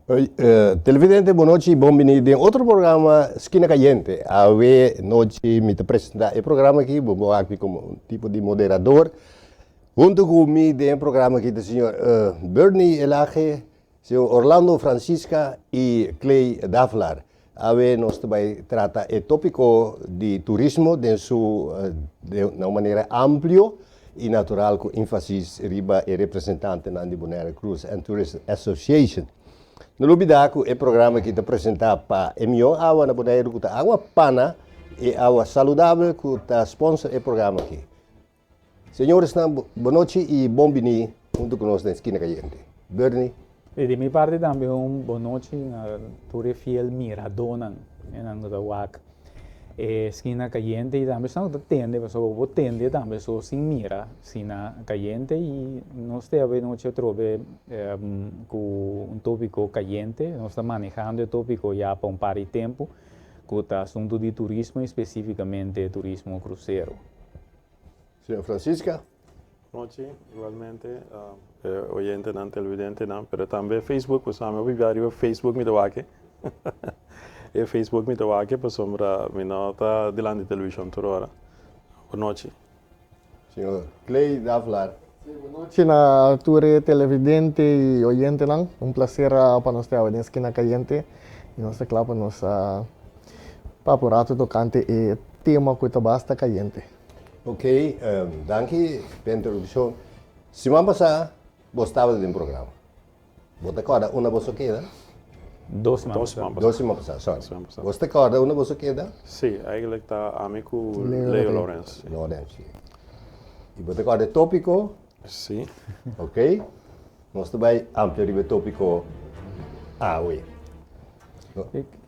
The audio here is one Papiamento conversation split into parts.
Televidente, bon nochi y bon bini den otro programa Skina Cayente. Awe nochi mi ta presenta e programa aki, bo bo aki como un tipo di moderador. Hunto cu mi den e programa aki ta señor Bernie Elage, señor Orlando Francisca y Clay Davelaar. Awe nos ta bay trata e topico di turismo den su na un manera amplio y natural cu enfasis riba e representantenan di Bonaire Cruise and Tourist Association. No lubida cu e programa aki ta presenta pa e miho awa na Boneiru cu ta Agua Pana, e awa saludabel cu ta sponsor e programa aki. Señoresnan, bonochi y bon bini hunto cu nos den Skina Cayente. Bernie. Y di mi parti tambe un bonochi na tur e fiel miradonan, enan cu ta wak e Skina Cayente y tambe esnan cu ta tende, pasobra bo por tende tambe so sin mira Skina Cayente y nos te awe nochi atrobe cu un topico cayente, nos ta manehando e topico ya pa un par di tempo cu ta asunto di turismo y specificamente turismo crucero. Señor Francisca. Nochi, igualmente e oyentenan, televidentenan, pero tambe Facebook, pasobra mi a biba riba Facebook mi ta wak e. E Facebook mi ta wak e pasobra mi no ta dilanti televishon tur ora. Bon nochi. Señor Clay Davelaar. Sí, bon nochi na tur e televidente y oyentenan. Un placer pa nos ta awe den Skina Cayente y nos ta cla pa nos papia un rato tocante e tema cu ta basta cayente. Ok, danki p'e introduccion. Siman pasá bo staba den programa. Bo ta corda unda boso keda? Dos siman pasá. Dos siman pasá, sorry. Bo ta corda unda boso keda? Sí, eigenlijk ta ami cu Leo Lorenz. Lorenz, sí. Y bo ta corda e topico? Sí. Ok, nos ta bay amplia riba e topico awe.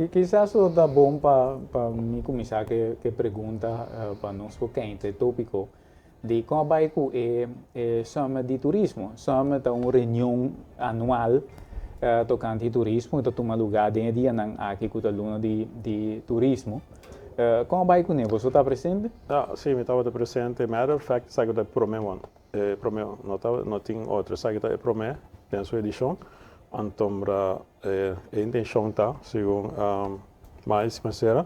Kisas lo ta bon pa pa mi kuminsá ku e pregunta pa nos por keinta e tópiko di kon a bai ku e e Summit di Turismo. Summit ta un reunion anual tokante di turismo ku ta tuma lugá den e dianan aki ku ta luna di di turismo. Kon a bai kuné? Boso ta presente? Ya, si, mi tabata presente. Matter of fact, esaki ta e promé one. E promé, no ta, no tin otro. Esaki ta e promé den su edishon. Antombra e intenshon ta, segun Miles Mercera,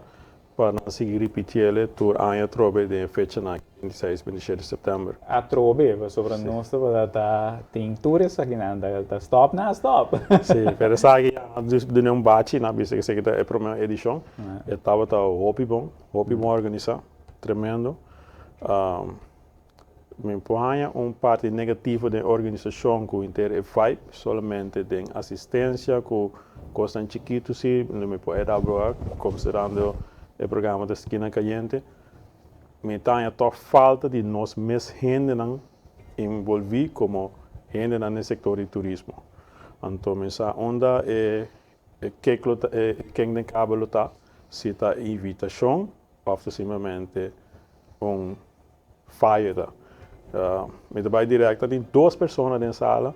pa nan sigui ripitiele tur aña atrobe den e fechanan aki, 26, 27 di sèptèmber. Atrobe, pasobra nos tabata ta tin tur esakinan ta ta stòp na stòp. Sí, pero esaki ya nan a duna un bachi, nan a bisa ku esaki ta e promé edishon. E tabata hopi bon, hopi bon organisá, tremendo. Mi por haña un parti negativo den organisashon ku henter e vibe, solamente den asistensia ku kosnan chikitu si, lo mi por elaborá konsiderando e programa ta Skina Kayente. Mi ta haña tòg falta di nos mes hendenan envolví komo hendenan den sektor di turismo. Anto mi sa unda e kek lo ta, e ken den kabel lo ta, si ta invitashon òf ta simplemente un Fire ta. Mi ta bai direct. Ta tin dos persona den sala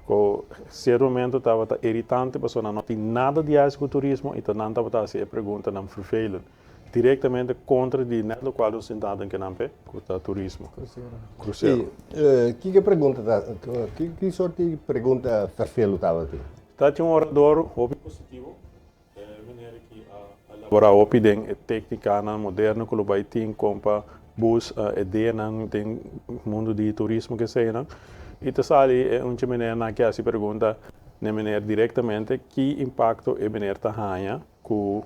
ku sierto momento tabata iritante pasobra nan no tin nada di hasi ku turismo i ta nan tabata hasi e preguntanan vervelend direktamente kontra di net lokual nos sinta den kenan p'e ku ta turismo. Krusero. I kiko e pregunta ta, ki sort di pregunta vervelend tabatin? Ta tin un orador hopi positivo. E meneer aki a elabora hopi den e tecnicanan moderno cu lo bay tin con pa bus e deanan den mundo di turismo kesenan y ta sali e un dje meneernan aki haci pregunta n'e meneer directamente ki impacto e meneer ta haña cu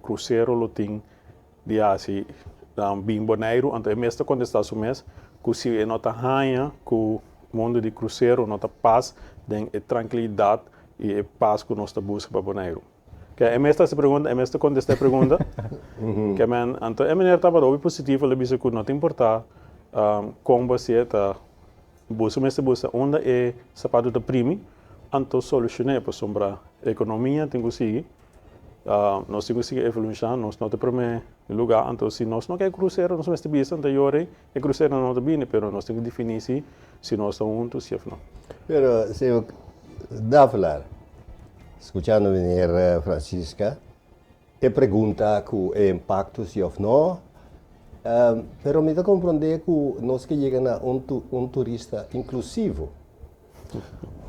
crucero lo tin di haci bin Boneiru anto e mes ta contesta su mes cu si e no ta haña cu mundo di crucero no ta pas den e trankilidad y e pas cu nos ta busca pa Boneiru. Ke e mes ta haci pregunta, e mes ta contesta e pregunta. Ke men, anto e meneer tabata hopi positivo, el a bisa cu no ta importa con bo hacié, ta boso mester busca unda e sapato ta primi, anto solucion'é, pasobra economia tin cu sigui, nos tin cu sigui evoluciona, nos no ta prome lugar, anto si nos no ke crucero nos mester bisa, anto yori e crucero no ta bini, pero nos tin cu defini si si nos ta hunto si of no. Pero señor Davelaar, scuchando meneer Francisca, e pregunta cu e impacto si of no, pero mi ta comprende cu nos ke yega na un turista inclusivo.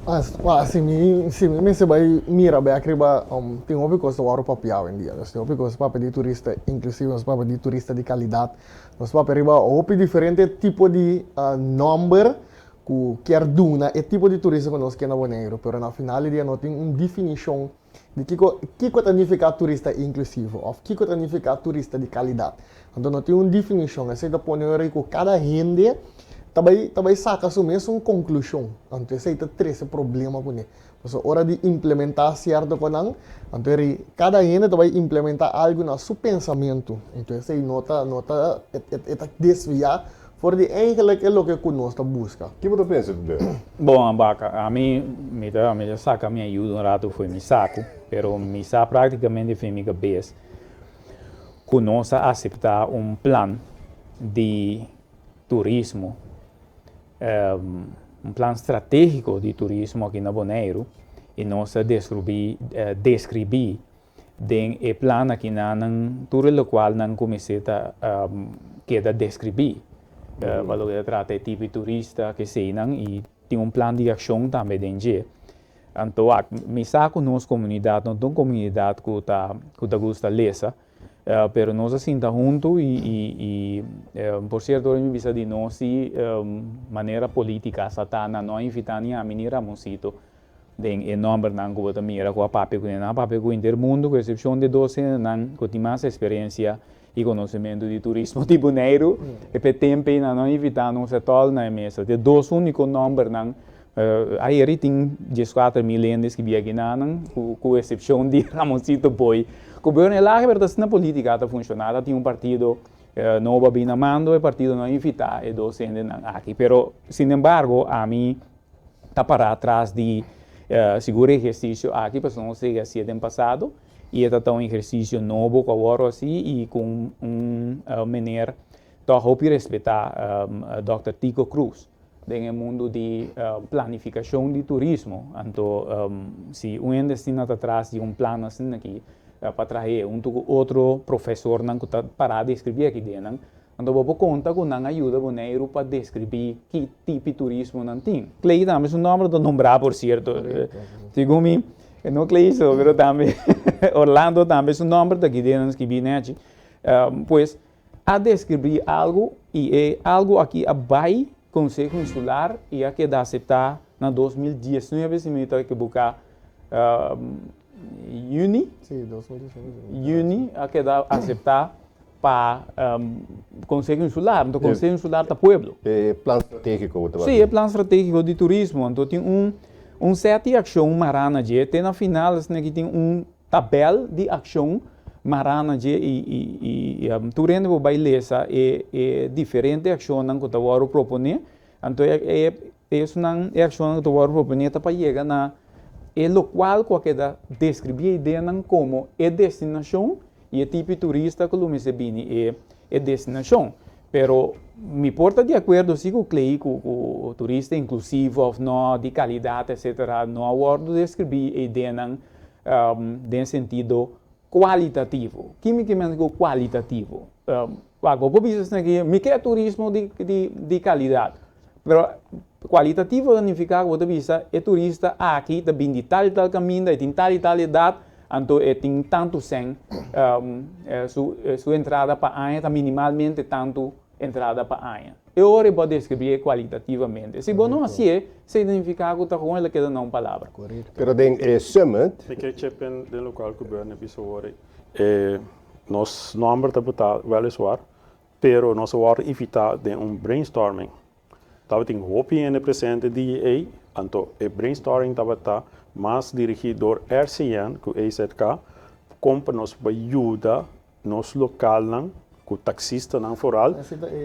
Si mi si mi mester bai mira bek riba tin hopi kos ta wòrdu papia awendia. Nos tin hopi kos papia di turista inklusive nos papia di turista di kalidat. Nos papia riba hopi diferente tipo di nòmber ku kier duna e tipo di turista ku nos ke na Boneiru. Pero na final di dia no tin un definishon di kiko kiko ta nifiká turista inklusivo òf kiko ta nifiká turista di kalidat. Anto no tin un definishon, esei ta pone ora ku kada hende ta bai ta bai saka su mesun konklushon. Anto esei ta trese problema kuné. Pasobra ora di implementá sierto konan, anto eri kada hende ta bai implementá algu na su pensamentu. Anto esei no ta no ta e ta desviá For di eigenlijk e loke ku nos ta buska. Ki bo ta pensa di Bert? Bon, Baka, ami mi ta mi ta saka mi ayuda un ratu fo'i mi saku, pero mi sa praktikamente fo'i mi kabes ku nos a aseptá un plan di turismo, un plan stratégiko di turismo aki na Boneiru i nos a deskribí deskribí Den e plan aki nan tur e lokual nan kuminsé ta keda deskribí pa loke ta trata e tipo di turista keseinan i tin un plan di akshon tambe den dje. Anto wak, mi sa ku nos komunidat no ta un komunidat ku ta ku ta gusta lesa, pero nos a sinta huntu i i i por sierto ora mi bisa di nos si manera polítika sa ta nan no a invitá ni ami ni Ramoncito Den e nòmbernan ku bo ta mira ku a papia ku nan a papia ku henter mundu, ku eksepshon di dos hendenan ku tin mas eksperensia i konosementu di turismo di Boneiru. E p'e tempu ei nan no a invitá nos ètòl na e mesa. Te dos úniko nòmbernan ayer i tin 14.000 hende skibí akinanan, ku eksepshon di Ramoncito Boy. Ku Burney Lagerberg ta asina polítika ta funshoná, ta tin un partido nobo a bini na mando, e partido no a invitá e dos hendenan aki. Pero, sinembargo, ami. Ta pará tras di sigur e ehersisio aki pasobra nos a hasié den pasado i e ta ta un ehersisio nobo ku awor hasi i ku un meneer tòg hopi respetá dòkter Tico Cruz den e mundu di planifikashon di turismo. Anto si un hende asina ta tras di un plan asina aki pa trah'é huntu ku otro profesornan ku ta pará deskribí aki den nan. Anto bo por konta ku nan a yuda Boneiru pa deskribí ki tipi turismo nan tin. Clay tambe su nòmber ta nombrá por sierto. Segun mi, no Clay so, pero tambe Orlando tambe su nòmber ta kide nan skibí nèchi. Pues, a deskribí algu i e algu aki a bai Konseho Insular i a keda aseptá na 2019, si mi no ta ekiboká, yüni. Sí, 2019. Yüni a keda aseptá. Pa Konseho Insular, anto Konseho Insular ta pueblo. E plan stratégiko bo ta Sí, e plan stratégiko di turismo. Anto tin un un sèt di akshon mará na dje. Te na final esaki aki tin un tabèl di akshon mará na dje i i i tur hende por bai lesa e e diferente akshonnan ku ta wòrdu proponé. Anto e e esunnan e akshonnan ku ta wòrdu proponé ta pa yega na e lokual ku a keda deskribí e ideanan komo e destinashon I e tipi turista ku lo mester bini e e destinashon. Pero mi por ta di akuerdo si ku Clay ku ku turista inklusivo òf no, di kalidat etsetera no a wòrdu deskribí e ideanan den sentido kualitativo. Ki mi ke mester ku kualitativo? Wak, bo por bisa esaki aki, mi ke turismo di di di kalidat. Pero kualitativo ta nifiká ku bo ta bisa e turista aki ta bini di tal i tal kaminda, e tin tal i tal edat, Anto e tin tantu sèn, su su entrada pa aña ta minimalmente tantu entrada pa aña. E ora e bo a deskribí kualitativamente. Si bo no hasié, esei ta nifiká ku ta kon el a keda na un palabra. Pero den e summit. Mi ke chip in den lokual ku Bernie a bisa awor ei. E nos nòmber ta botá wèliswar, pero nos a wòrdu invitá den un brainstorming. Tabatin hopi hende presente di ei, anto e brainstorming tabata mas dirigí dor RCN ku EZK kon pa nos por yuda nos lokalnan ku taksistanan foral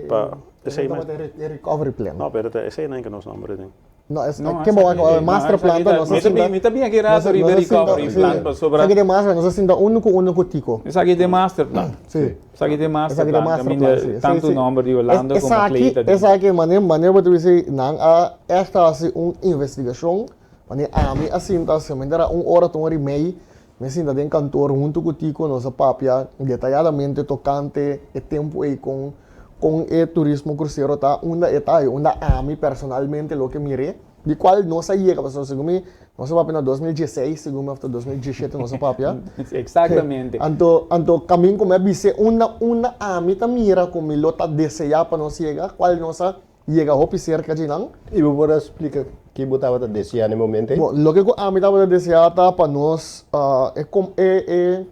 pa esei mes. E recovery plan. No, pero ta eseinan ke nos nomber den. No, es no, ke bo a master plan ta nos a sinta. Mi ta bin aki rato riba e recovery plan pasobra. Esaki ta e master plan, nos a sinta unu ku unu ku Tico. Esaki ta e master plan. Si. Esaki ta e master plan, kaminda tantu nomber di Orlando komo Clay ta den. Esaki manera bo ta bisa nan a ègt a hasi un investigashon, manera ami a sinta manera un ora ta un ora i mei mi a sinta den kantor huntu ku Tico nos a papia detayadamente tokante e tempu ei kon kon e turismo krusero ta, unda e ta i unda ami personalmente loke mir'é. Di kual nos a yega, pasobra segun mi nos a papia na 2016, segun mi òf ta 2017 nos a papia. Eksaktamente. Anto, anto kamin ku mi a bis'é unda unda ami ta mira ku mi lo ta deseá pa nos yega, kual nos a yega hopi serka dje nan. I bo por a splika ke bo tabata deseá na e momento ei? Bon, loke ku ami tabata deseá ta pa nos e e e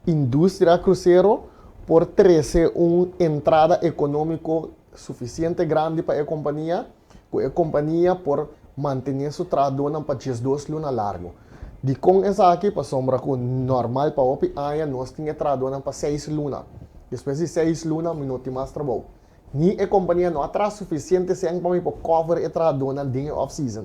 industria krusero por trese un entrada ekonómiko sufisiente grandi pa e kompania, ku e kompania por mantené su trahadónan pa 12 luna largu. Dikon esaki? Pasobra ku normal pa hopi aña nos tin e trahadónan pa seis luna. Despues di seis luna mi no tin mas trabou. Ni e kompania no a traha sufisiente sèn pa mi por cover e trahadónan den e off season.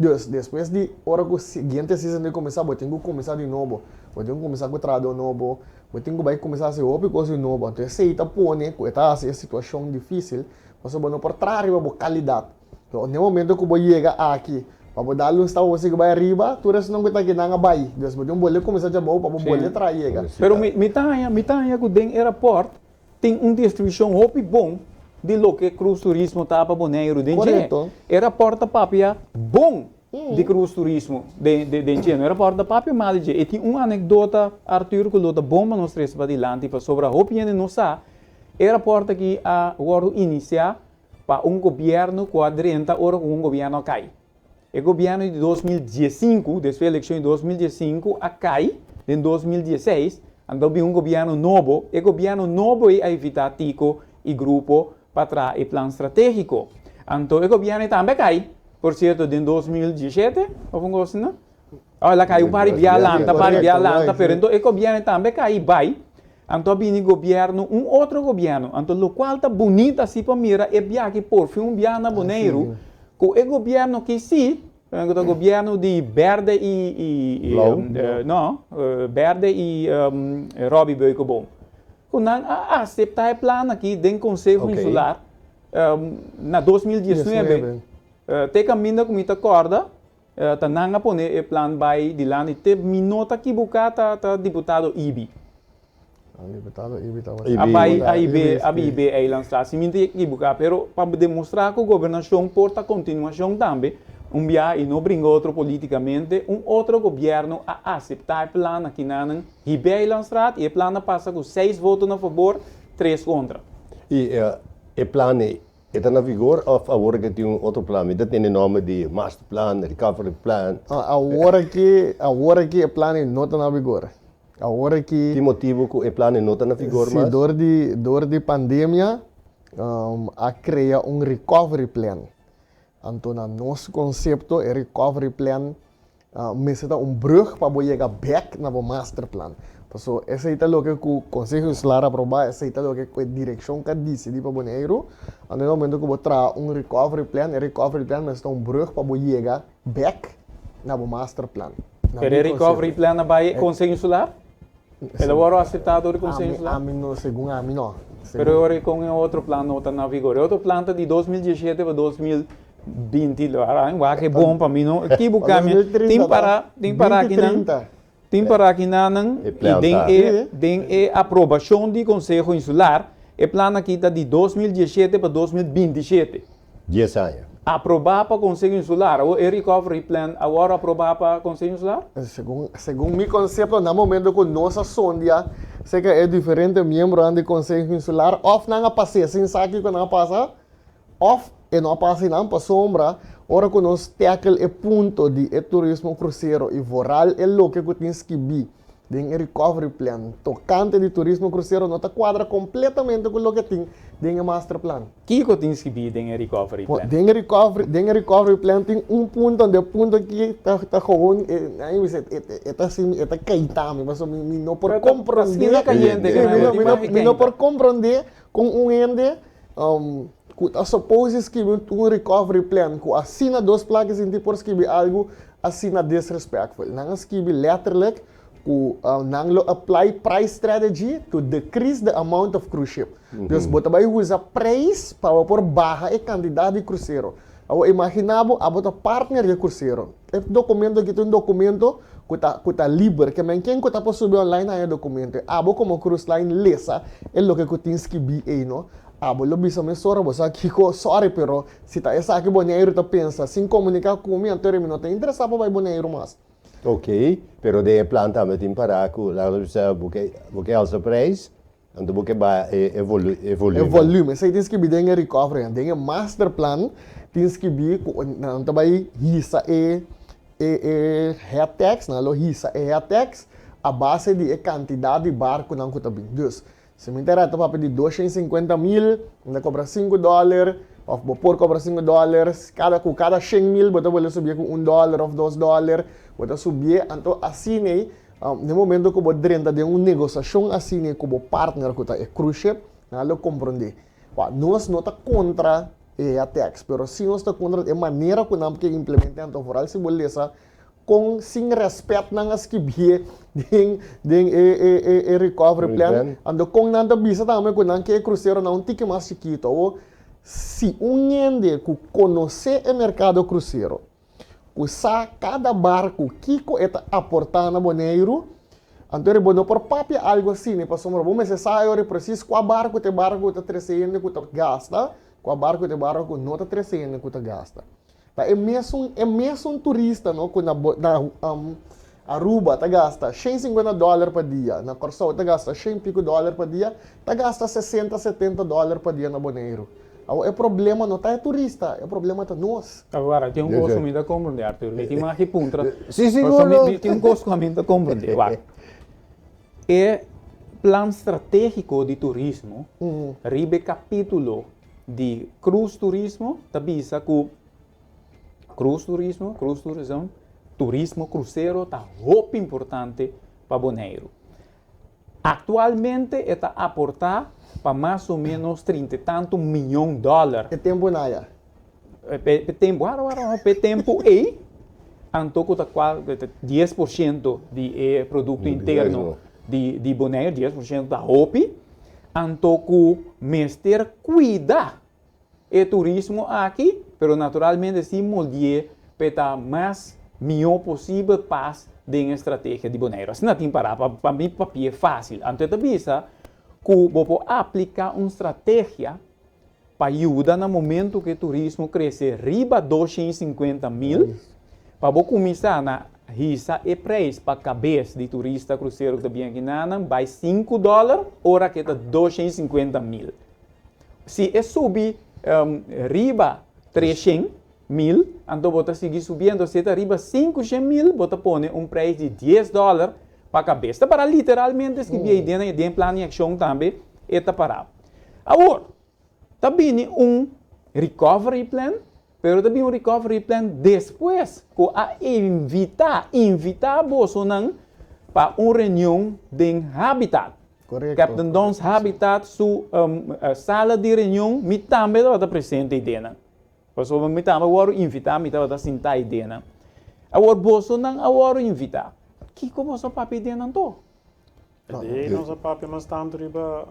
Dus, despues di ora ku siguiente season di kuminsá, bo tin ku kuminsá di nobo. Bo tin ku kuminsá ku trahadó nobo, bo tin ku bai kuminsá hasi hopi kos di nobo. Anto esei ta pone ku e ta hasi e situashon difísil, pasobra bo no por traha riba bo kalidat. So, n'e momento ku bo yega aki, pa bo dal un stap bo sigui bai ariba, tur esnan ku ta aki nan a bai. Dus bo tin bolbe kuminsá djabou pa bo bolbe traha yega. Pero mi mi ta haña mi ta haña ku den e rapòrt Tin un deskripshon hopi bon di loke Cruise Turismo ta pa Boneiru den dje. E rapòrt ta papia bon di Cruise Turismo den dje, no e rapòrt ta papia mal di dje. E tin un anekdota, Arthur, ku lo ta bon pa nos trese padilanti pasobra hopi hende no sa, e rapòrt aki a wòrdu inisiá pa un gobièrnu ku a drenta ora ku un gobièrnu a kai. E gobièrnu di 2015, despues elekshon di 2015 a kai den 2016, anto bin un gobièrnu nobo, e gobièrnu nobo ei a invitá Tico i grupo pa traha e plan stratégiko. Anto e gobièrnu ei tambe a kai, por sierto den 2017 òf un kos asina? Oh, el a kai un par di bia lanta, par di bia lanta, pero anto e gobièrnu ei tambe a kai i bai, anto a bini gobièrnu, un otro gobièrnu, anto lokual ta bunita si pa mira e biaha aki porfin un biaha na Boneiru, Ku e gobièrnu ki si, ku ta gobièrnu di bèrdè i i Blauw? No, bèrdè i Robby Beukeboom. Ku nan a aseptá e plan aki den Konseho Insular na 2019. Te kaminda ku mi ta kòrda, ta nan a pone e plan bai dilanti. Te mi no ta kibuká ta diputado Ibi. Diputado Ibi tabata. A bai AIB, a bibi Eilandstraat. Si mi ta ekibuká, pero pa demostrá ku gobernashon por ta kontinuashon tambe, un bia i no bringa otro polítikamente, un otro gobièrnu a aseptá e plan akinanan hibi Eilandstraat i e plan a pasa ku seis voto na fabor, tres kontra. I e plan ei, e ta na vigor òf awor ke tin un otro plan? Mi ta tende nòmber di master plan, recovery plan. Awor aki, awor aki e plan ei no ta na vigor. Awor aki. Ki motibu ku e plannan no ta na vigor mas? Si, dor di dor di pandemia a krea un recovery plan. Anto na nos konsepto e recovery plan mester ta un brug pa bo yega bek na bo master plan. Paso esei ta loke ku Konseho Insular a aprobá, esei ta loke ku e direkshon ka disidí pa Boneiru. Anto na momento ku bo traha un recovery plan, e recovery plan mester ta un brug pa bo yega bek na bo master plan. Pero e recovery plan a bai Conseho Insular? El a wòrdu aseptá dor di Conseho Insular? Ami no, segun ami no. Pero e ora kon e otro plan no ta na vigor? E otro plan ta di 2017 pa 2020, wak e bon pa mi no ekibuká mi. Tin para, tin para akinan, tin para akinanan i den e, den e aprobashon di Conseho Insular, e plan aki ta di 2017 pa 2027. Dies aña. Aprobá pa Konseho Insular. Awor e recovery plan a wòrdu aprobá pa Konseho Insular? Segun segun mi konsepto na momento ku nos a sondia serka e diferente miembronan di Konseho Insular òf nan a pas'é sin sa kiko nan a pasa òf e no a pasa einan pasobra ora ku nos tackle e punto di e turismo krusero i vooral e loke ku tin skibí den e recovery plan tokante di turismo krusero no ta kuadra kompletamente ku loke tin den e master plan. Kiko tin skibí den e recovery plan? Den e recovery, den e recovery plan tin un punto, ande e punto aki ta ta gewoon e mi bisa e ta hasi mi, e ta keita mi pasobra mi mi no por komprondé, Skina kayente mi no mi no mi no por komprondé kon un hende ku ta suppose di skibi un recovery plan ku asina dos plaka sinti por skibi algu asina disrespectful. Nan a skibi letterlijk ku nan lo apply price strategy to decrease the amount of cruise ship. Dus bo ta bai usa prijs pa bo por baha e kantidat di krusero. Awor imaginá bo abo ta partner di e krusero. E dokumento aki ta un dokumento ku ta ku ta liber. Ke men ken ku ta por subi online haña e dokumento. Abo komo cruise line lesa e loke ku tin skibí ei no. Abo lo bisa mesora, bo sa kiko, sorry pero si ta esaki Boneiru ta pensa sin komuniká ku mi, anto mi no ta interesá pa bai Boneiru mas. Ok, pero den e plan tambe tin pará ku laga nos bisa bo ke bo ke alsa prijs, anto bo ke baha e e volu e E volumen. volume, esei tin skibí den e recovery plan. Den e master plan tin skibí ku nan ta bai hisa e e e head tax, nan lo hisa e head tax a base di e kantidat di barkunan ku ta bin. Dus, Si mi ta reta papia di 250 mil, mi ta kobra $5, òf bo por kobra $5, kada ku kada 100 mil bo ta bolbe subié ku $1 òf $2, bo ta subié, anto asin'ei, den momento ku bo drenta den un negosiashon asin'ei ku bo partner ku ta e cruise ship, nan lo komprondé. Wak, nos no ta kontra e tax, pero si nos ta kontra e manera ku nan ke implement'é, anto vooral si bo lesa Kon sin rèspèt nan a skibié den den e e e e recovery plan, anto kon nan ta bisa tambe ku nan ke e kruseronan un tiki mas chikito. Awor, si un hende ku konosé e merkado krusero, ku sa kada barku kiko e ta aportá na Boneiru, anto bo no por papia algu asina pasobra bo mester sa ayora presis kua barku ta e barku ku ta trese hende ku ta gasta, kua barku ta e barku ku no ta trese hende ku ta gasta. Ta e mesun e mesun turista no ku na na Aruba ta gasta 150 dòler pa dia, na Kòrsou ta gasta shen piku dòler pa dia, ta gasta 60 70 dòler pa dia na Boneiru. Awor e problema no ta e turista, e problema ta nos. Awor tin un kos ku mi ta komprendé, Arthur, mi tin mas di puntra. Sí, sigur no. Mi tin un kos ku ami ta komprendé, wak. E plan stratégiko di turismo riba e kapítulo di cruise turismo ta bisa ku cruise turismo, cruise tourism, turismo krusero ta hopi importante pa Boneiru. Aktualmente e ta aportá pa mas o ménos 30 i tantu mion dòler. E tempu na ya. P'e tempu, wara wara, p'e tempu ei, anto ku ta kua 10% di e produkto interno di Boneiru, 10% ta hopi, anto ku mester kuida e turismo aki, pero naturalmente si moldié p'e ta mas mihó posibel pas den e strategia di Boneiru. Asina tin pará, pa mi papia e fásil. Anto e ta bisa ku bo por apliká un strategia pa yuda na momento ku e turismo krese riba 250 mil, pa bo kuminsá na hisa e preis pa kabes di turista krusero ku ta bin akinanan bai $5 ora ku e ta 250 mil. Si e subi riba 300 mil, anto bo ta sigui subiendo. Si e ta riba 500 mil, bo ta pone un preis di $10 pa kabes. Ta para literalmente skibí ei den plan di akshon tambe e ta pará. Awor, ta bini un recovery plan, pero ta bini un recovery plan despues ku a invitá bosonan pa un reunion den Habitat. Korekto. Captain Don's Habitat su sala di reunion, mi tambe tabata presente ei denan. Pasobra mi tambe a wòrdu invitá, mi tabata sintá ei denan. Awor bosonan a wòrdu invitá. Kiko boso a papia ei denan to? Di nos a papia mas tantu riba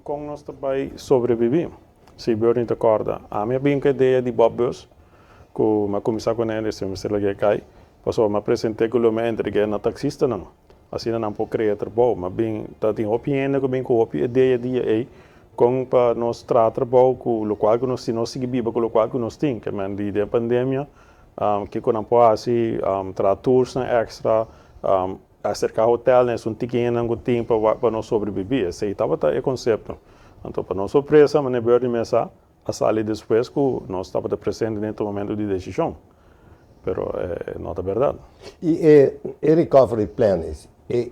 kon nos ta bai sobrebibí. Si Bernie ta kòrda, ami a bin ku e idea di Bob Bus, ku mi a kuminsá kuné despues mi mester lag'é kai, pasobra mi a present'é ku lo mi a entreg'é na taksistanan, asina nan por krea trabou. Mi a bin, ta tin hopi hende ku a bin ku hopi idea dia ei kon pa nos traha trabou ku lokual ku nos tin, nos sigui biba ku lokual ku nos tin. Ke men di den pandemia, kiko nan por hasi, traha toursnan èkstra, aserká hotelnan, esun tikinan ku tin pa nos sobrebibí. Esei tabata e konsepto. Anto pa nos sorpresa, meneer Bernie Mesa a sali despues ku nos tabata presente den e tumamentu di desishon. Pero no ta bèrdat. I e recovery plan e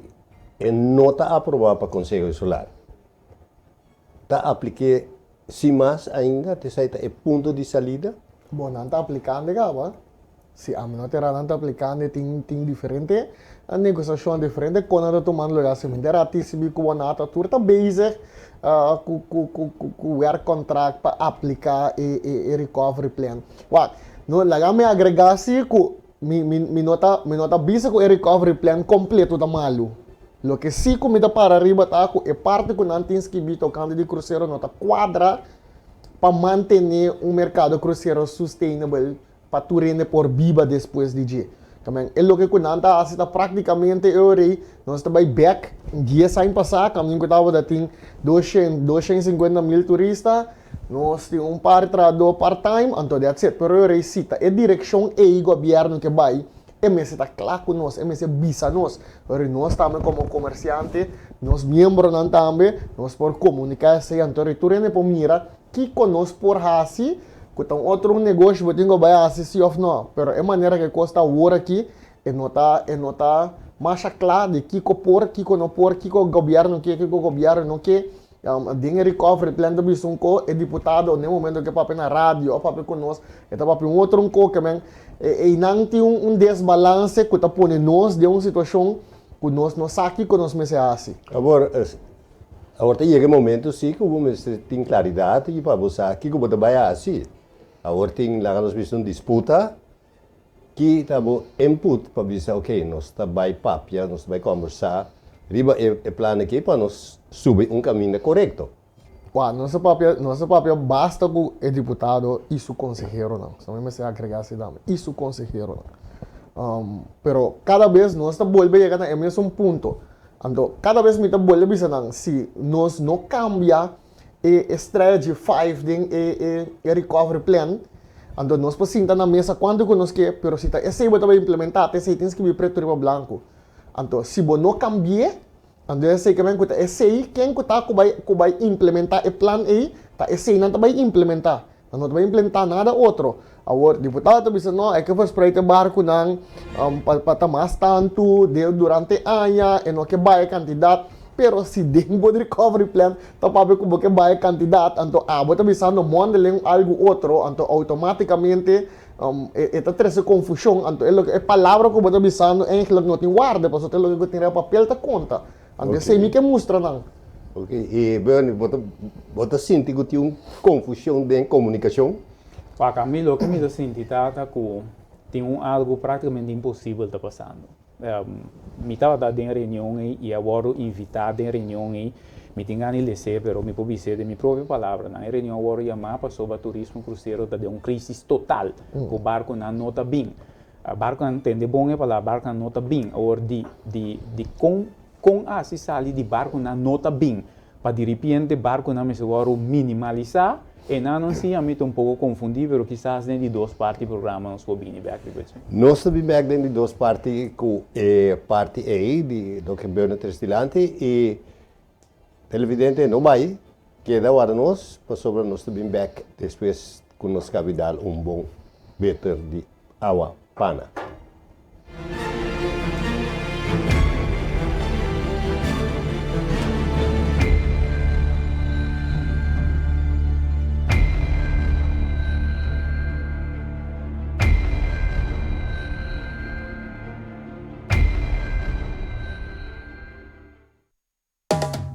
e no ta aprobá pa Konseho Insular. Ta aplik'é sin mas ainda? Esei ta e punto di salida? Bon, nan ta aplikando kaba. Si ami no ta erá, nan ta aplikando. Tin diferente negosiashon, diferente kos nan ta tumando lugá. Si mi ta erá, TCB ku Bonata tur ta bezig ku werkkontrakt pa apliká e recovery plan. Wak, no laga mi agregá si ku mi no ta bisa ku e recovery plan kompleto ta malu. Loke sí ku mi ta para riba ta ku e parti ku nan tin skibí tokante di krusero no ta kuadra pa mantené un merkado krusero sustainable pa tur hende por biba despues di dje. Tamen e loke ku nan ta hasi ta praktikamente e ora ei nos ta bai bèk dies aña pasá kaminda ku tabata tin 250,000 turista, nos tin un par trahadó part time, anto that's it. Pero e ora ei si ta e direkshon ei gobièrnu ke bai, e mester ta kla ku nos, e mester bisa nos. Ora nos tambe komo komersiante, nos miembronan tambe, nos por komuniká esei, anto ora tur hende por mira kiko nos por hasi ku ta un otro un negoshi bo tin ku bai hasi si òf no. Pero e manera ku e kos ta awor aki, e no ta e no ta masha kla di kiko por, kiko no por, kiko gobièrnu ke, kiko gobièrnu no ke. Den e recovery plan ta bisa un ko, e diputado den e momento ke papia na radio òf papia ku nos, e ta papia un otro un ko ke men einan tin un desbalanse ku ta pone nos den un situashon ku nos no sa kiko nos mester hasi. Awor, awor ta yega e momento si ku bo mester tin klaridat i pa bo sa kiko bo ta bai hasi. Awor tin laga nos bisa un disputa, ki ta bo input pa bisa ok nos ta bai papia, nos ta bai kombersá riba e plan aki pa nos subi un kaminda korekto. Wak, nos a papia, nos a papia basta ku e diputado i su konseheronan. Nos tambe mester agregá esei tambe, i su konseheronan. Pero kada bes nos ta bolbe yega na e mesun punto. Anto kada bes mi ta bolbe bisa nan, si nos no kambia e strategy five den e recovery plan, anto nos por sinta na mesa kuantu ku nos ke, pero si ta esei bo ta bai implementá, ta esei tin skibi pretu riba blanku. Anto si bo no kambi'é, anto esei ke men ku ta esei ken ku ta ku bai ku bai implementá e plan ei, ta esei nan ta bai implementá. Nan no ta bai implementá nada otro. Awor diputado ta bisa no, e ke verspreid e barkunan pa ta mas tantu durante aña, e no ke bai e kantidat. Pero si den bo recovery plan ta papia ku bo ke bai e kantidat, anto abo ta bisando mondeling algu otro, anto outomátikamente e ta trese konfushon. Anto e loke e palabra ku bo ta bisando eigenlijk no tin waarde, pasobra ta e loke ku tin riba papel ta konta. Anto esei mi ke mustra nan. Ok, i Bernie, bo ta bo ta sinti ku tin un konfushon den komunikashon? Wak, ami loke mi ta sinti ta ta ku tin un algu praktikamente imposibel ta pasando. Mi tabata den reunion ei i a wòrdu invitá den reunion ei, mi tin gana di les'é pero mi por bis'é den mi propio palabranan, e reunion a wòrdu yamá pasobra turismo krusero ta den un krisis total, ku barkunan no ta bin. Barkunan, tende bon e palabra, barkunan no ta bin. Awor di di di kon kon hasi sali di barkunan no ta bin pa diripiente barkunan mester wòrdu minimalisá, e nan nan si ami ta un poko konfundí pero kisas den di dos parti programa nos por bini bèk riba dje. Nos ta bin bèk den di dos parti ku e parti ei di loke Bernard tres dilanti i televidente no bai keda warda nos pasobra nos ta bin bèk despues ku nos kabidal un bon beter di awa pana.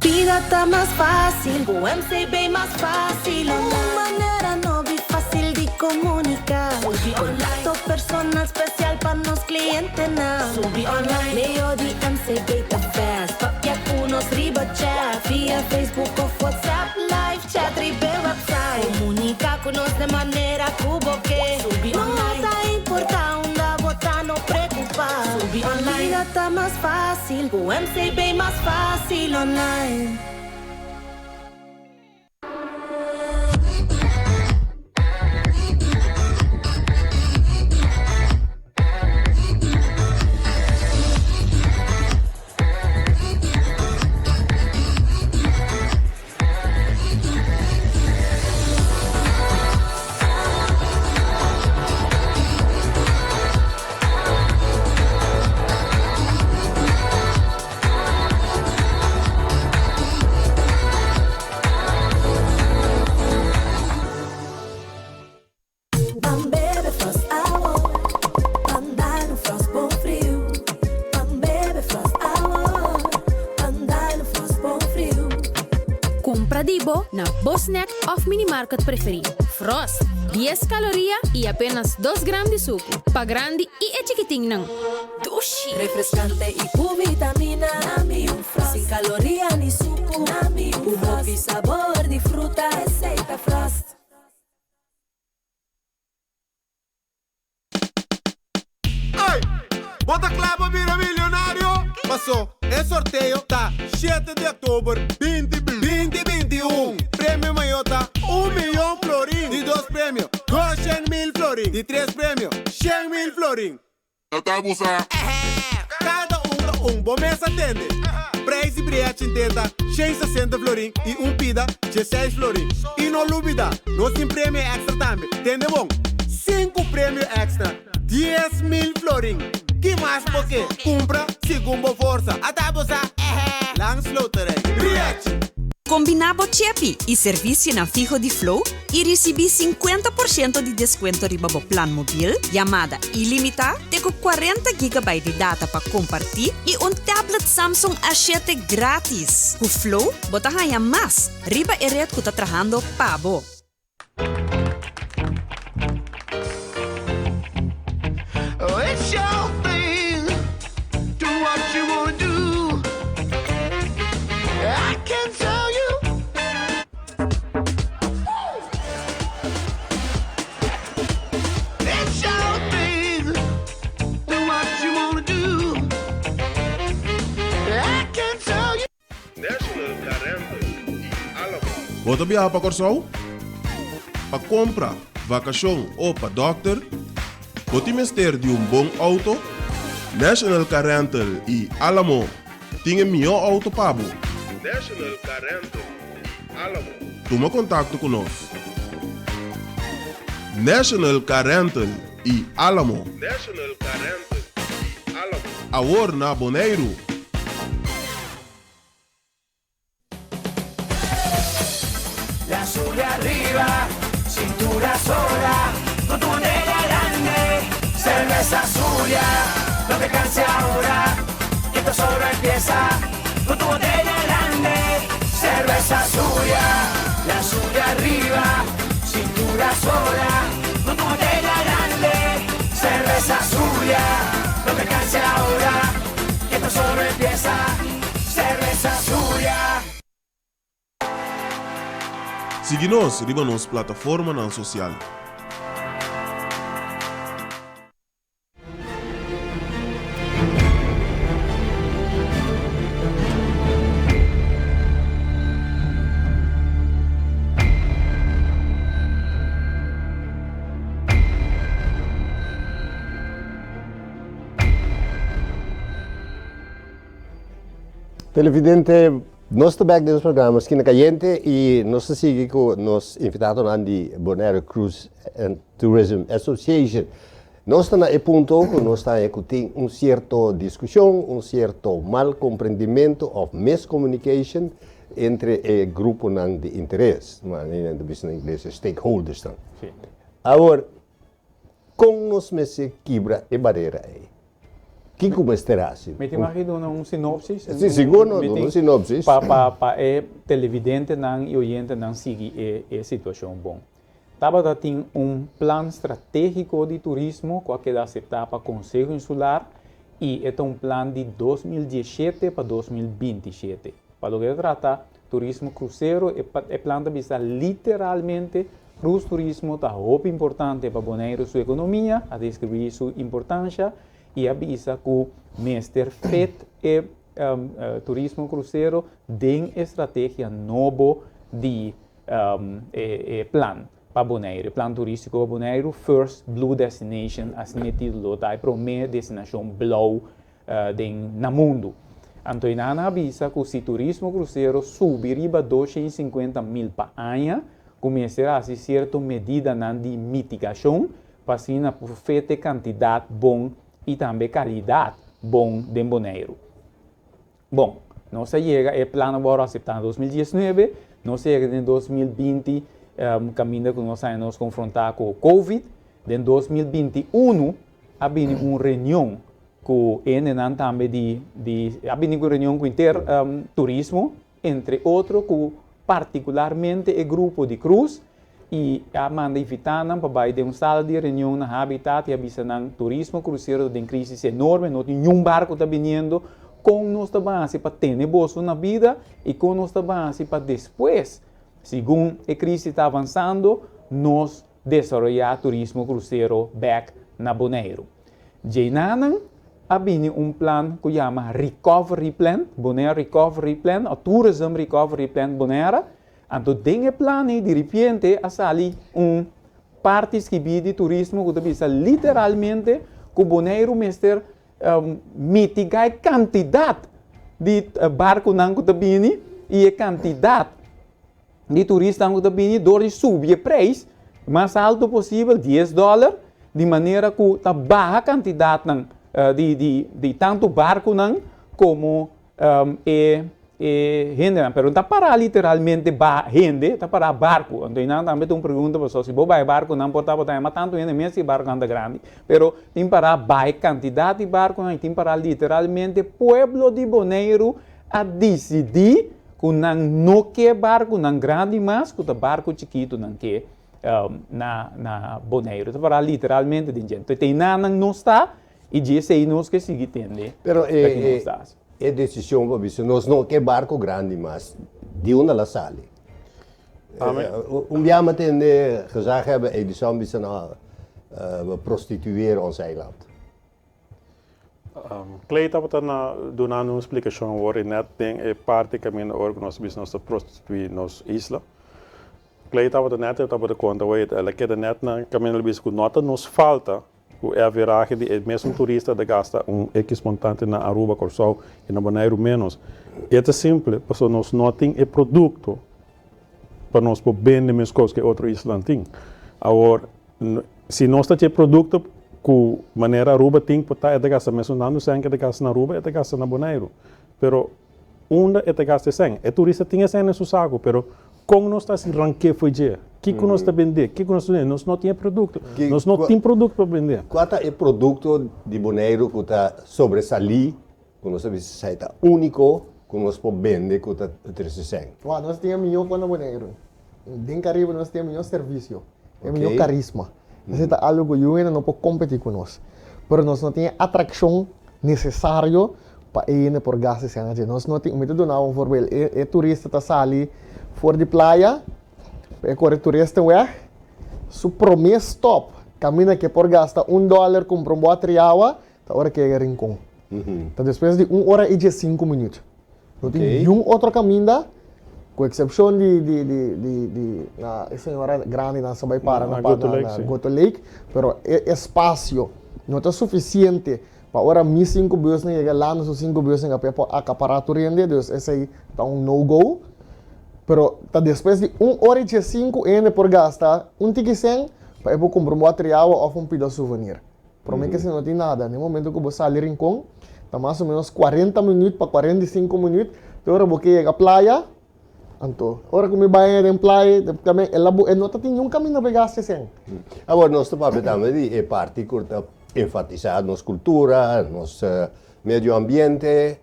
Bida ta mas fácil ku MCB mas fácil. Un manera nobo i fácil di komuniká. Kontakto personal spesial pa nos klientenan. Medio di MCB ta fast. Papia ku nos riba chat via Facebook òf WhatsApp. Live chat riba e website. Komuniká ku nos den manera ku bo ke. No ta importá unda bo ta, no preokupá. Bida ta mas fácil. Ku MCB mas fácil online. Ban bebe Frost awo, ban dal un Frost bon friu. Ban bebe Frost awo, ban dal un Frost bon friu. Kumpra di bo na bo snack òf minimarket preferí. Frost, dies kaloria i apenas dos gram di suku. Pa grandi i e chikitinnan. Dushi! Refrescante i ku vitamina. Nami un Frost. Sin kaloria ni suku. Nami un Frost. Ku hopi sabor di fruta. Esei ta Frost. Ey! bira milionario? Paso e sorteo ta shete di oktober binti binti 21. Premio mayor ta un miyon florin. Di dos premio, 200,000 florin. Di tres premio, 100,000 florin. Kada un ta un, bo mes a tende. Prijs di brea chintenta, 160 florin i un pida, 16 florin. I no lubida, nos tin premio extra tambe. Tende bon, sinku premio extra, 10,000 florin. Ki mas bo ke? Kumpra segun bo forsa. Ata bo sa, Langs Loterij. Riachi! Kombiná bo chepi i servisionan fiho di Flow i risibí 50% di deskuento riba bo plan mobil, yamada ilimitá, te ku 40 gigabyte di data pa kompartí i un tablet Samsung A7 grátis. Ku Flow bo ta haña mas riba e ret ku ta trahando pa bo. National Car Rental i Alamo. Bo ta biaha pa Kòrsou? Pa kompra, vakashon o pa dòkter? Bo tin mester di un bon outo? National Car Rental i Alamo tin e mihó outo pa bo. National Car Rental i Alamo. Tuma kontakto ku nos. National Car Rental i Alamo. National Car Rental i Alamo. Awor na Boneiru. La sube arriba, cintura sola, con tu botella grande, cerveza Zulia, no te canses ahora, que esto solo empieza, con tu botella grande, cerveza Zulia, la sube arriba, cintura sola, con tu botella grande, cerveza Zulia, no te canses ahora, que esto solo empieza, cerveza Zulia. Sigui nos riba nos plataformanan sosial. Televidente, nos ta bek den nos programa Skina Kayente i nos ta sigui ku nos invitadonan di Bonaire Cruise and Tourism Association. Nos ta na e punto ku nos ta haña ku tin un sierto diskushon, un sierto mal komprendimentu òf miscommunication entre e gruponan di interes, manera nan ta bisa na ingles e stakeholdersnan. Awor, kon nos mester kibra e barera ei? Kiko mester hasi? Mi tin mag di duna un sinopsis? Si, sigur no, duna un sinopsis. Pa e televidentenan i oyentenan sigui e situashon bon. Tabata tin un plan stratégiko di turismo ku a keda aseptá pa Konseho Insular i e ta un plan di 2017 pa 2027. Pa loke ta trata turismo krusero e plan ta bisa literalmente krus turismo ta hopi importante pa Boneiru su ekonomia, a deskribí su importansha i a bisa ku mester fit e turismo krusero den e strategia nobo di e plan pa Boneiru, e plan turístiko pa Boneiru, First Blue Destination, asina e título ta, e promé destinashon blou den na mundu. Anto e nan a bisa ku si turismo krusero subi riba 250,000 pa aña, ku mester hasi sierto medidanan di mitigashon pa asina por fete kantidat bon i tambe kalidat bon den Boneiru. Bon, nos a yega, e plan a wòrdu aseptá na 2019, nos a yega den 2020 kaminda ku nos a haña nos konfrontá ku Covid. Den 2021 a bini un reunion ku hendenan tambe di di a bini ku reunion ku inter turismo, entre otro ku partikularmente e grupo di Cruz i a manda invitá nan pa bai den un sala di reunion na Habitat i a bisa nan turismo krusero ta den krisis enorme, no tin niun barku ta biniendo, kon nos ta ban hasi pa tene boso na bida i kon nos ta ban hasi pa despues, segun e krisis ta avansando, nos desaroyá turismo krusero bèk na Boneiru. Djeinanan. a bini un plan ku yama Recovery Plan, Bonaire Recovery Plan o Tourism Recovery Plan Bonaire. Anto den e plan ei diripiente a sali un parti skibí di turismo ku ta bisa literalmente ku Boneiru mester mitigá e kantidat di barkunan ku ta bini i e kantidat di turistanan ku ta bini dor di subi e preis mas altu posibel, dies dòler, di manera ku ta baha kantidatnan di tantu barkunan komo e e hendenan. Pero no ta pará literalmente ba hende, ta pará barku. Anto einan tambe ta un pregunta pasobra si bo bai barkunan por tabata yama tantu hende mes si e barkunan ta grandi. Pero tin pará baha e kantidat di barkunan i tin pará literalmente pueblo di Boneiru a disidí ku nan no ke barkunan grandi mas, ku ta barku chikitu nan ke na na Boneiru. Ta pará literalmente den dje. Anto einan nan no sta I dje esei nos ke sigui tende Pero ta ki e nos ta hasi. e desishon pa bisa nos no ke barko grandi mas, di unda la sali? Ami. Un bia mi a tende gezaghebber Edison bisa no, we prostitueren ons eiland. Clay tabata na dunando un splikashon awor i nèt den e parti kaminda ora ku nos a bisa nos ta prostituí nos isla. Clay tabata nèt e tabata konta wait el a keda nèt na kaminda el a bisa ku no ta nos falta Ku e averahe di e mesun turista ta gasta un ekis montante na Aruba, Kòrsou i na Boneiru ménos. E ta simple, pasobra nos no tin e produkto pa nos por bende meskos ku e otro islanan tin. Awor, si nos ta tin e produkto ku manera Aruba tin, por ta e ta gasta mesun tantu sèn ku e ta gasta na Aruba, e ta gasta na Boneiru. Pero Unda e ta gasta e sèn? E turista tin e sèn den su saku, pero kon nos ta hasi rank'é fo'i dje? Kiko nos ta bendé? Kiko nos ta bendé? Nos no tin e produkto. Nos no tin produkto pa bendé. Kua ta e produkto di Boneiru ku ta sobresalí, ku nos ta bisa esei ta úniko, ku nos por bende ku ta trese sèn? Wak, nos tin e mihó kon na Boneiru. Den Karibe nos tin e mihó servisio, e mihó karisma. Esei ta algu ku yu hende no por kompetí ku nos. Pero nos no tin e atrakshon nesesario pa e hende por gasta esei anochi. Nos no tin, mi ta duna un voorbeeld, e e turista ta sali for di playa, pa e kore toeristenweg, su promé stop kaminda ku e por gasta un dòler kumpra un bòter di awa, ta ora ku e yega Rincon. Ta despues di un ora i diesinku minüt. No tin niun otro kaminda, ku eksepshon di di di di di na e señora grandinan sa bai para na na Goto Lake, pero e espasio no ta sufisiente pa ora mi sinku busnan yega landa su sinku busnan pa e por akapará tur hende, dus esei ta un no go. Pero ta despues di un ora i diesinku hende por gasta un tiki sèn pa e por kumpra un bòter di awa òf un pida suvenir. Promé ke si no tin nada, na e momento ku bo sali Rincon, ta mas o ménos kuarenta minüt pa 45 minüt, te ora bo ke yega playa, anto ora ku mi bai den playa, tambe el a bo e no ta tin niun kaminda pa e gasta esei. Awor nos ta papia tambe di e parti ku ta enfatisá nos kultura, nos medio ambiente,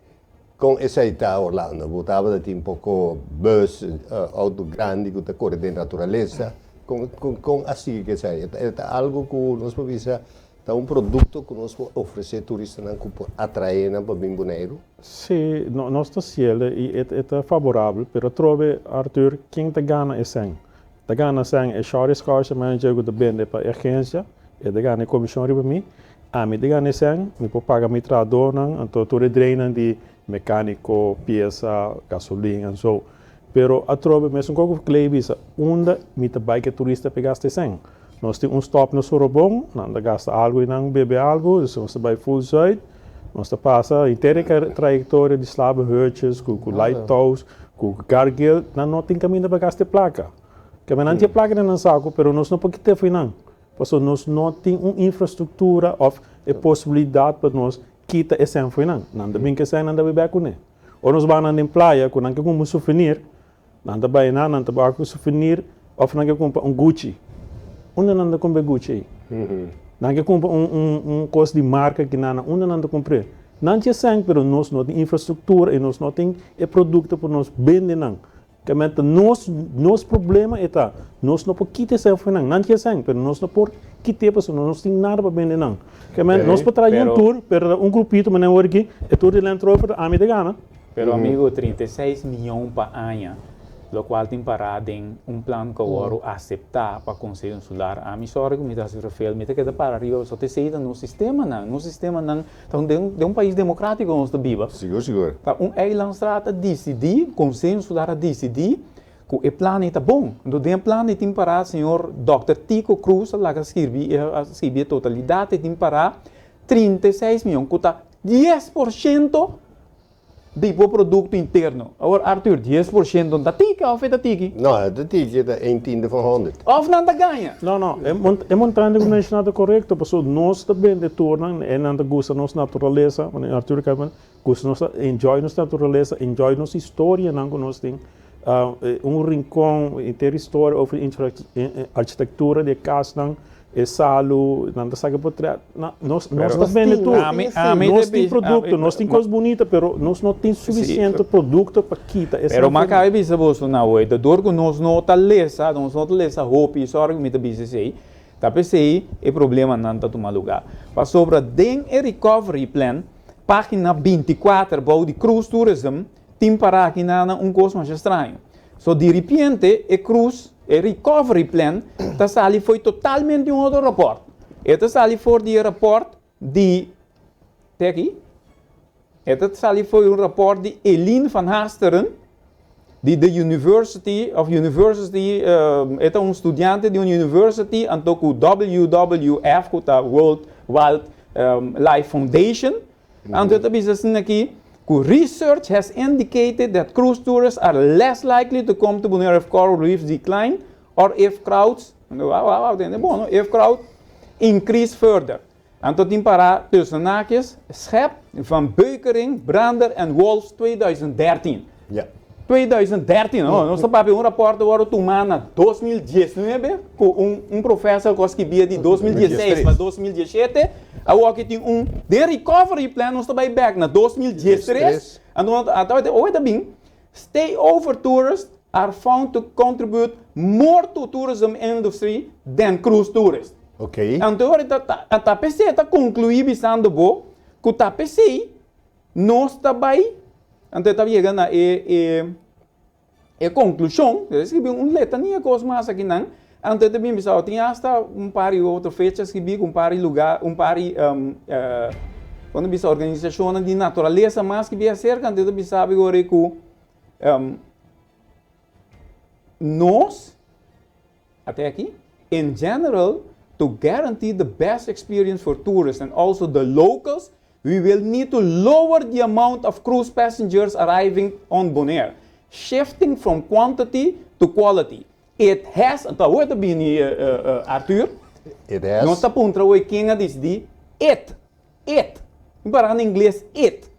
kon esei ta Orlando? Bo tabata tin poko bus, outo grandi ku ta kore den naturalesa, kon kon a sigui ku esei? E ta algu ku nos por bisa ta un produkto ku nos por ofresé turistanan ku por atraé nan pa bin Boneiru? Sí, nos ta siel i e ta faborabel, pero atrobe, Arthur, ken ta gana e sèn? Ta gana sèn e shorty scholarship manager ku ta bende pa e agensia, e ta gana e komishon riba mi, ami ta gana e sèn, mi por paga mi trahadónan, anto tur e dreinan di mekániko, piesa, gasolin en so. Pero atrobe mesun kos ku Clay bisa, unda mi ta bai ku e turista pa e gasta e sèn? Nos tin un stòp na Sorobon, nan ta gasta algu i nan bebe algu, despues nos ta bai full Zuid, nos ta pasa henter e trayektoria di Slabenhutjes ku Lighthouse, ku Cargill, nan no tin kaminda pa gasta e plaka. Keme nan tin e plaka den nan saku, pero nos no por kit'é fo'i nan, pasobra nos no tin un infrastruktura òf e posibilidat pa nos kita e sèn fo'i nan. Nan ta bin ku e sèn, nan ta bai bèk kuné. Ora nos bai nan den playa ku nan ke kumpra un souvenir, Nan ta bai na, nan ta bai ku souvenir of nan ke kumpra un Gucci. Unda nan ta kumpra e Gucci ei? Nan ke kumpra un un un kos di marka ki nan, unda nan ta kumpr'é? Nan tin esèn pero nos no tin infrastruktura i nos no tin e produkto pa nos bende nan. Kèmen ta nos nos problema e ta nos no por kita esèn for nan. Nan tin esèn pero nos no por kit'é pasobra nos no tin nada pa bende nan. Kèmen nos por traha un tur pero ta un grupito manera awor aki e tur di Land Rover ta ami ta gana. Pero amigo, 36 miyon pa aña. Lokual tin pará den un plan ku a wòrdu aseptá pa Konseho Insular. Ami sòri ku mi ta hasi refer, mi ta keda para riba pasobra esei ta nos sistemanan. Nos sistemanan ta un den un pais demokrátiko nos ta biba. Sigur, sigur. Ta un eilandstraat a disidí, Konseho Insular a disidí ku e plan ei ta bon. Anto den e plan ei tin pará señor dòkter Tico Croes a laga skirbi a skirbi e totalidat ei tin pará 36 mion ku ta 10% Di bo produkto interno. Awor Arthur, 10% no ta tiki òf e ta tiki? No, e ta tiki, e ta een tiende van honderd. Òf nan ta gaña? No, no, e montante ku menshoná ta korekto, pasobra nos ta bende turnan en nan ta gusta nos naturalesa, manera Arthur a kaba gusta nos, enjoy nos naturalesa, enjoy nos historianan ku nos tin, un rincon, henter historia over architektura di e kasnan. E salu, nan ta saka potret. Nos ta bende tur. Nos tin produkto, nos tin kos bunita, pero nos no tin sufisiente produkto pa kita e Pero m'a kaba bisa boso na hoy, ta dor ku nos no ta lesa, nos no ta lesa hopi, sorry ku mi ta bisa esei, ta p'esei e problemanan ta tuma lugá. Pasobra den e recovery plan, página 24 bou di cruise tourism, tin pará aki nan un kos masha straño. So diripiente e cruise, e recovery plan ta sali fo'i totalmente un otro rapport. E ta sali for di e rapport di, te aki, e ta sali fo'i un rapport di Eline van Haasteren di the University of University, e ta un studiante di un university anto ku WWF ku ta World Wild Life Foundation. Anto e ta bisa asina aki ku research has indicated that cruise tourists are less likely to come to Bonaire if coral reefs decline or if crowds, if crowd increase further. Anto tin para tussen haakjes, Schep, Van Beukering, Brander en Wolfs 2013. 2013, no, nos ta papia un raport ta wòrdu tumá na 2019 ku un un professor ku a skibia di 2016 pa 2017, awor aki tin un den recovery plan nos ta bai bèk na 2013, anto a oe ta bin stay over tourists are found to contribute more to tourism industry than cruise tourists. Anto ora ta ta p'esei ta konkluí bisando bo ku ta p'esei Nos ta bai, anto e ta yega na e e e konklushon, e ta skibi un letania kos mas akinan, anto e ta bin bisa, tin asta un par di otro fecha skibí ku un par di lugá, un par di kon ta bisa organisashonnan di naturalesa mas ki bin aserka, anto e ta bisa bo ora ku nos. Ate aki, In general, to guarantee the best experience for tourists and also the locals, we will need to lower the amount of cruise passengers arriving on Bonaire, shifting from quantity to quality. It has, anto awor ta bini Arthur, It has. Nos ta puntra awor ken a disidí, it, it, mi para na ingles it,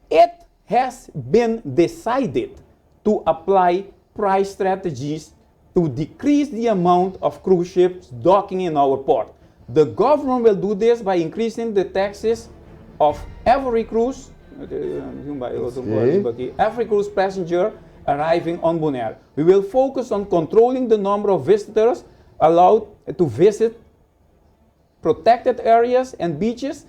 it has been decided to apply price strategies to decrease the amount of cruise ships docking in our port. The government will do this by increasing the taxes of every cruise, every cruise passenger arriving on Bonaire. We will focus on controlling the number of visitors allowed to visit protected areas and beaches,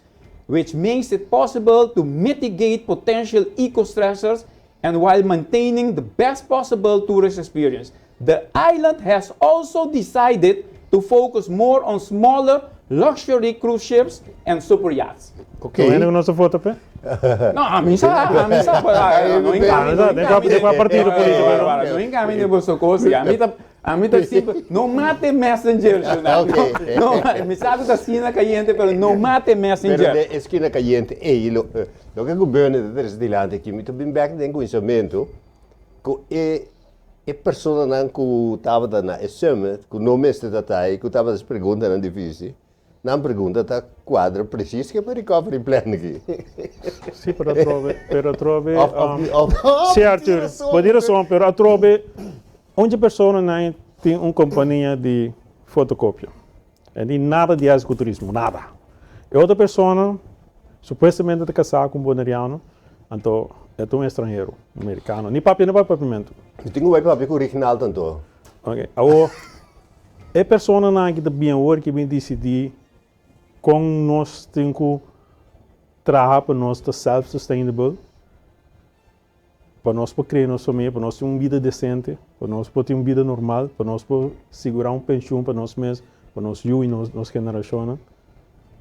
which makes it possible to mitigate potential eco-stressors and while maintaining the best possible tourist experience. The island has also decided to focus more on smaller luxury cruise ships and super yachts. Ok. Con hende cu nos ta vota p'e? No, ami sa, ami sa, pero no hinca mi, no hinca mi. De cua partido politico? No hinca mi den boso cos, ami ta Ami ta simple, no mate messenger, Shona. Ok. No, no, mi sa ku ta skina kayente, pero no mate messenger. Pero den e skina kayente ei, lo, loke ku Bernie ta trese dilanti aki, mi ta bin bek den kuminsamentu, ku e, e personanan ku tabata na e summit, ku no mester ta ta ei, ku tabata hasi preguntanan difisil, nan pregunta ta kuadra presis ku e recovery plan aki. Sí, pero atrobe, pero atrobe, Of, of, of, Sí, Arthur, bo tin rason, pero atrobe Un dje personanan tin un kompania di fotokopia. E tin nada di hasi ku turismo, nada. E otro persona supuestamente ta kasá ku un boneriano, anto e ta un estranhero, un merikano. Ni papia no papia papiamentu. Mi tin ku bai papia ku Rignald anto. Ok, awor e personanan aki ta bin awor ki bin disidí kon nos tin ku traha pa nos ta self-sustainable. Pa nos por kria nos famia, pa nos tin un bida desente, pa nos por tin un bida normal, pa nos por sigurá un penshun pa nos mes, pa nos yu i nos generashonnan.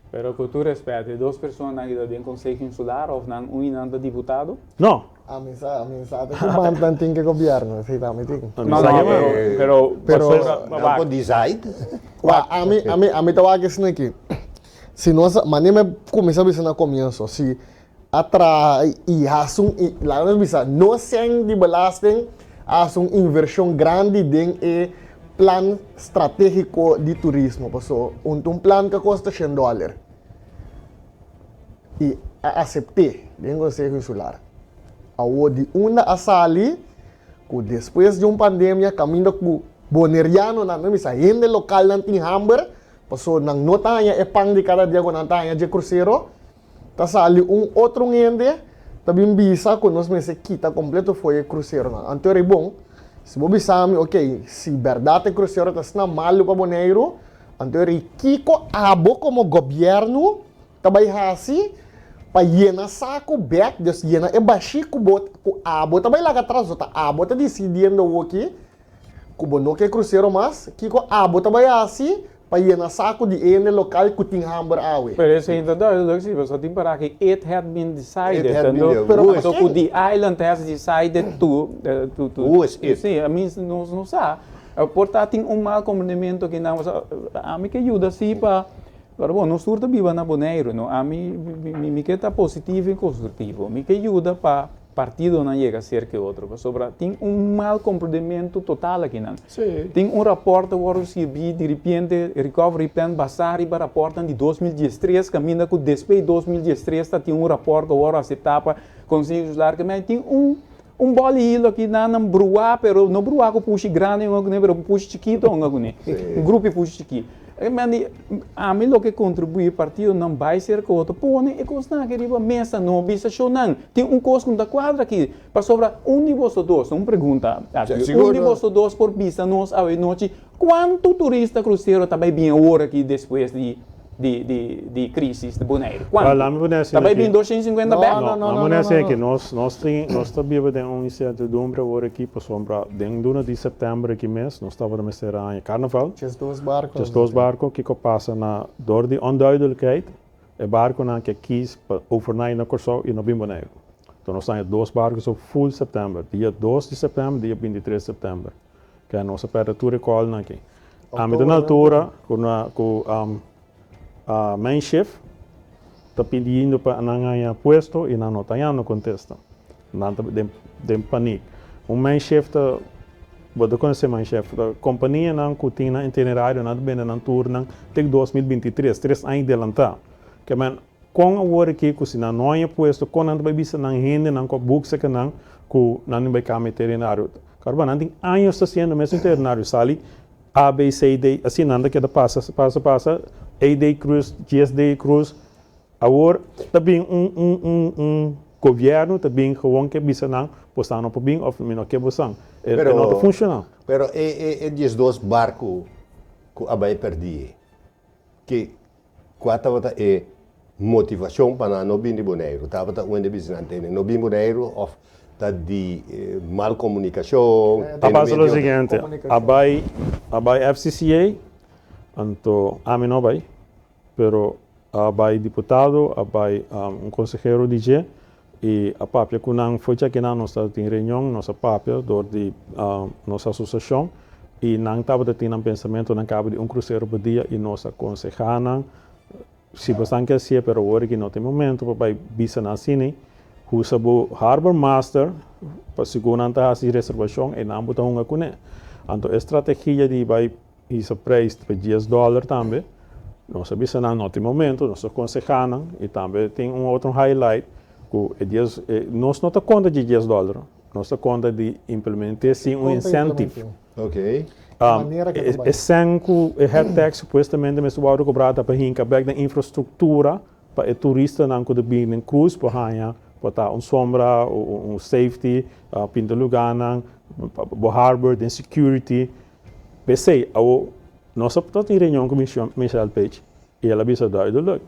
Pero ku tur respet, e dos personanan aki ta den Konseho Insular òf nan un i nan ta diputado? No. Ami sa, ami sa ta ku band nan tin ke gobièrnu, esei tambe tin. No, no, pero, pero, Pero, Nan por decide. Wak, ami, ami, ami ta wak esei aki. Si nos, manera mi a kuminsá bisa na komienso, si a traha i hasi un, laga nos bisa, no sèn di belasting a hasi un invershon grandi den e plan stratégiko di turismo, paso un ta un plan ku a kosta shen dòler i a asept'é den Konseho Insular. Awor di unda a sali ku despues di un pandemia kaminda ku bonerianonan, no bisa hende lokalnan tin hamber, paso nan no ta haña e pan di kada dia ku nan ta haña dje krusero, Ta sali un otro hende ta bin bisa ku nos mester kita kompleto fo'i e kruseronan. Anto era bon, si bo bisa mi, ok, si bèrdat e krusero ta asina malu pa Boneiru, anto era kiko abo komo gobièrnu ta bai hasi pa yena saku bèk, dus yena e bashí ku bo ku abo ta bai laga atras, so ta abo ta disidiendo awoki ku bo no ke krusero mas, kiko abo ta bai hasi pa yena saku di hende lokal ku tin hamber awe? Pero esei ta duidelijk si, pasobra tin para ki it had been decided. It had been Anto, Pero who is ken? ku the island has decided to, to, to, Who is it? Si, I mean, nos no sa. Por ta tin un mal komprendimentu aki nan, pasobra ami ke yuda si pa, pero bon, nos tur ta biba na Boneiru, no? Ami, mi, mi ke ta positivo i konstruktivo. Mi ke yuda pa partidonan yega serka e otro pasobra tin un mal komprendimentu total akinan. Tin un rapòrt ta wòrdu skirbí diripiente Recovery Plan basá riba rapòrtnan di 2013 kaminda ku despues di 2013 ta tin un rapòrt ku a wòrdu aseptá pa Konseho Insular ke men tin un un bòl di hilo akinan nan bruá pero no bruá ku pushi grandi pero ku pushi chikito un grupo di pushi chikito. E men di, Ami loke kontribuí partidonan bai serka otro, pone e kosnan aki riba mesa, no bisa shownan. Tin un kos ku no ta kuadra aki, pasobra un di boso dos, un pregunta aki, un di boso dos por bisa nos awe nochi kuantu turista krusero ta bai bin awor aki despues di di di di krisis di Boneiru? Kuantu? Ta bai bin 250 bèk? No, no, no, no. Nos nos tin nos ta biba den un insertidumbre awor aki pasobra den luna di sèptèmber aki mes nos tabata mester a haña karnaval. 12 barco. 12 barco kiko pasa na dor di onduidelijkheid e barconan ke kies pa overnight na Kòrsou i no bin Boneiru. Enton nos haña dos barco so full sèptèmber, dia 2 di sèptèmber, dia 23 sèptèmber. Ke nos a pèrdè tur e kòlnan aki. Ami ta na altura ku na ku mijn chef ta pidiendo pa nan haña puesto i nan no ta hañando kontesta. Nan ta den den panik. Un mijn chef ta, bo ta konosé mijn chef, ta kompanianan ku tin nan itinerario nan ta bende nan tournan te 2023, tres aña delantá. Ke men kon awor aki ku si nan no haña puesto kon nan ta bai bisa nan hendenan ku a buk seka nan ku nan tin bai kambia itinerario. Carba nan tin años ta haciendo mesun itinerario sali A, B, C, D, asina nan ta keda pasa, pasa, pasa, A day cruise, GS day cruise. Awor ta bin un, un, un, un gobierno ta bin gewoon ke bisa nan bosan no por bin of mi no ke bosan. E, e no ta funciona. Pero e, e, e 12 barco cu a bay perdi, ke Kua tabata e motivashon pa nan no bin di Boneiru? Tabata un hende bisa nan tene no bin Boneiru òf ta di mal komunikashon? A pasa lo siguiente, a bai a bai FCCA, anto ami no bai, pero a bai diputado, a bai un konsehero di dje i a papia ku nan fo'i djakinan nos tabata tin reunion, nos a papia dor di nos asosiashon i nan tabata tin nan pensamentonan kaba di un krusero pa dia i nos a konsehá nan si bosan ke hasié pero awor aki no ta e momento pa bai bisa nan asina usa bo harbor master pa segun nan ta hasi reservashon e nan bo ta hunga kuné. Anto e strategia di bai Hisa prijs pa dies dòler tambe. Nos a bisa nan no tin momento, nos a konsehá nan i tambe tin un otro highlight ku e dies nos no ta konta di dies dòler, nos ta konta di implement'é sin un incentive. Oké. E sèn ku e head tax supuestamente mester wòrdu kobrá ta pa hinka bèk den infrastruktura pa e turistanan ku ta bini den cruise por haña por ta un sombra, un safety, pinta lugánan, bo harbor den security. P'esei, awo nos a tin reunion ku Michelle Page i el a bisa duidelijk.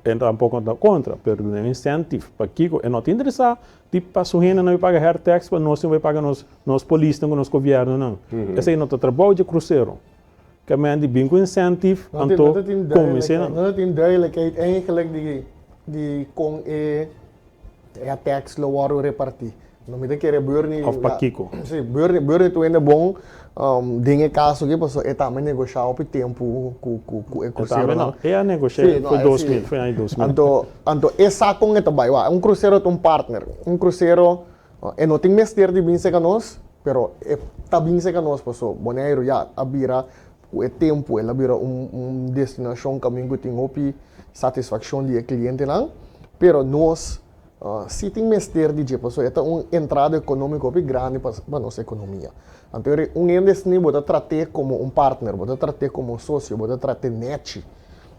E tampoco no ta contra, pero duna un incentive. Pakico? E no ta interesa di pa su hendenan bay paga her tax pa nos tin bay paga nos nos polisnan cu nos gobiernonan. Esey no ta trabou dje crucero. Ke men di bin cu incentive anto convence nan. No ta tin duidelijkheid eigenlijk di di con e e tax lo wordo reparti. No mi ta kere Bernie. Of pakico. Si, Bernie Bernie tur hende bon den e caso aki pasobra e tambe negosha hopi tempo cu cu cu e cruceronan. E a negosha foi 2000, foi aña 2000. Anto anto e sa con e ta bay. Wak un crucero ta un partner. Un crucero e no tin mester di bin cerca nos pero e ta bin cerca nos pasobra Boneiru ya a bira cu e tempo el a bira un un destinacion caminda cu tin hopi satisfaccion di e clientenan pero nos Si tin mester di dje pasobra e ta un entrada ekonómiko hopi grandi pa pa nos ekonomia. Anto eri un hende asina bo ta trat'é komo un partner, bo ta trat'é komo un sosio, bo ta trat'é nèchi.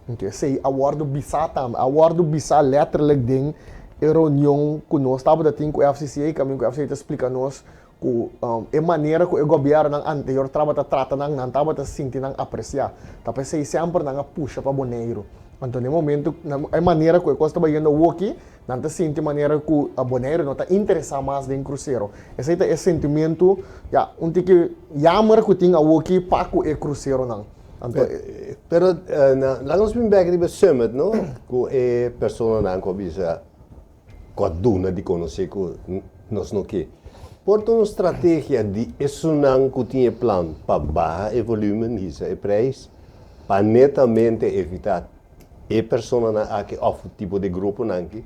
Anto esei a wòrdu bisá tambe, a wòrdu bisá lèterlik den e reunion ku nos tabata tin ku FCCA, kaminda ku FCCA ta splika nos ku e manera ku e gobièrnunan anterior tabata trata nan, nan tabata sinti nan apresiá. Ta p'esei semper nan a pusha pa Boneiru. Anto na e momentu, na e manera ku e kos ta bayendo awoki, nan ta sinti manera ku Boneiru no ta interesá mas den krusero. Esei ta e sentimentu, ya, un tiki yammer ku tin awoki pa ku e kruseronan. Anto e. Pero laga nos bin bèk riba e summit, no? Ku e personanan ku a bisa. Ku a duna di konosé ku nos no ke. Por ta un strategia di esunnan ku tin e plan pa baha e volúmen, hisa e preis, pa netamente evitá e personanan aki òf tipo di gruponan aki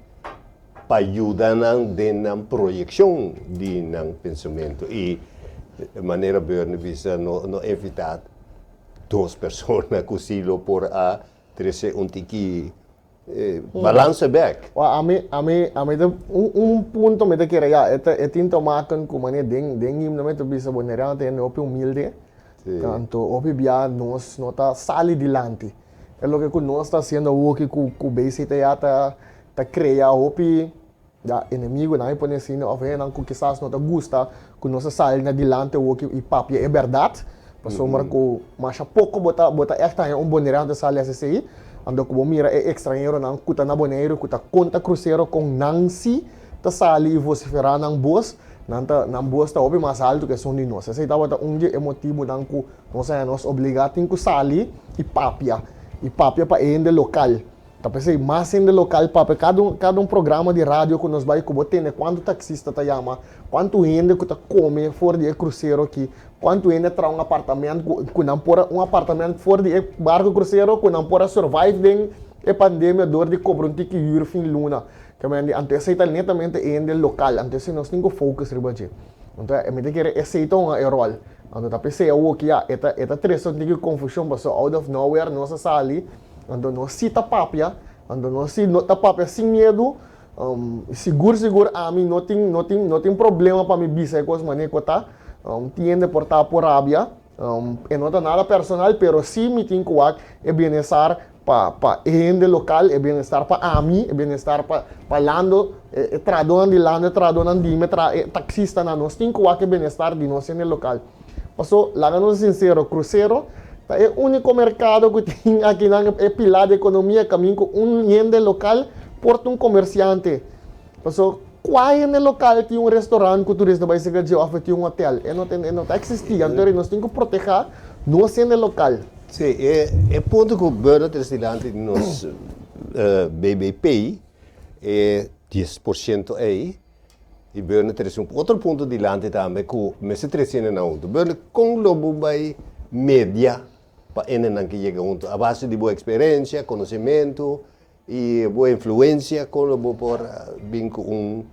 pa yuda nan den nan proyekshon di nan pensamentu i manera Bernie bisa no no evitá dos persona ku si lo por a trese un tiki Balansa bek. Wa ami ami ami ta un un punto mi ta kere ya e ta e tin te maken ku manera den den himno mi ta bisa boneriano ta hende hopi humilde tanto hopi bia nos no ta sali dilanti e loke ku nos ta hasiendo awoki ku ku BCTA ta ta krea hopi ya enemigunan mi pone asina òf hendenan ku kisas no ta gusta ku nos a sali na dilanti awoki i papia e bèrdat pasobra ku masha poko bo ta bo ta ègt haña un boneriano ta sali hasi esei anto ku bo mira e ekstranheronan ku ta na Boneiru ku ta konta krusero kon nan si ta sali i vosiferá nan bos nan ta nan bos ta hopi mas altu ku esun di nos esei tabata un di e motibunan ku nos a haña nos obligá tin ku sali i papia i papia pa e hende lokal. Ta p'esei mas hende lokal papia. Kada un kada un programa di radio ku nos bai ku bo tende kuantu taksista ta yama, kuantu hende ku ta kome for di e krusero aki, kuantu hende a traha un apartament ku ku nan por a un apartament for di e barko krusero ku nan por a survive den e pandemia dor di kobra un tiki hür fin luna. Ke men di anto esei ta netamente e hende lokal, anto esei nos tin ku focus riba dje. Anto mi ta kere esei ta hunga e ròl. Anto ta p'esei awoki ya e ta e ta trese un tiki konfushon pasobra out of nowhere nos a sali. Anto nos si ta papia, anto nos si no ta papia sin miedu, sigur sigur ami no tin no tin no tin problema pa mi bisa e kos manera ku ta, tin hende por ta por rabia, e no ta nada personal pero si mi tin ku wak e bienestar pa pa e hende lokal, e bienestar pa ami, e bienestar pa pa lando, e trahadónan di lando, e trahadónan di mi, e taksistanan, nos tin ku wak e bienestar di nos hende lokal. Paso, laga nos sincero, crucero ta e unico mercado cu tin akinan, e pilar di economia camin cu un hende local por ta un comerciante. Paso, cua hende local tin un restaurant cu turista bay serca dje of e tin un hotel? E no e no ta existi. Anto nos tin cu proteha nos hende local. Sí, e e punto cu Bernard trece dilanti di nos BBP, e 10% ey, I Burnley trese un otro punto dilanti tambe ku mester trese hendenan huntu. Burnley, kon lo bo bai media pa hendenan ke yega huntu? A base di bo eksperensia, konosementu i bo influensia, kon lo bo por bin ku un,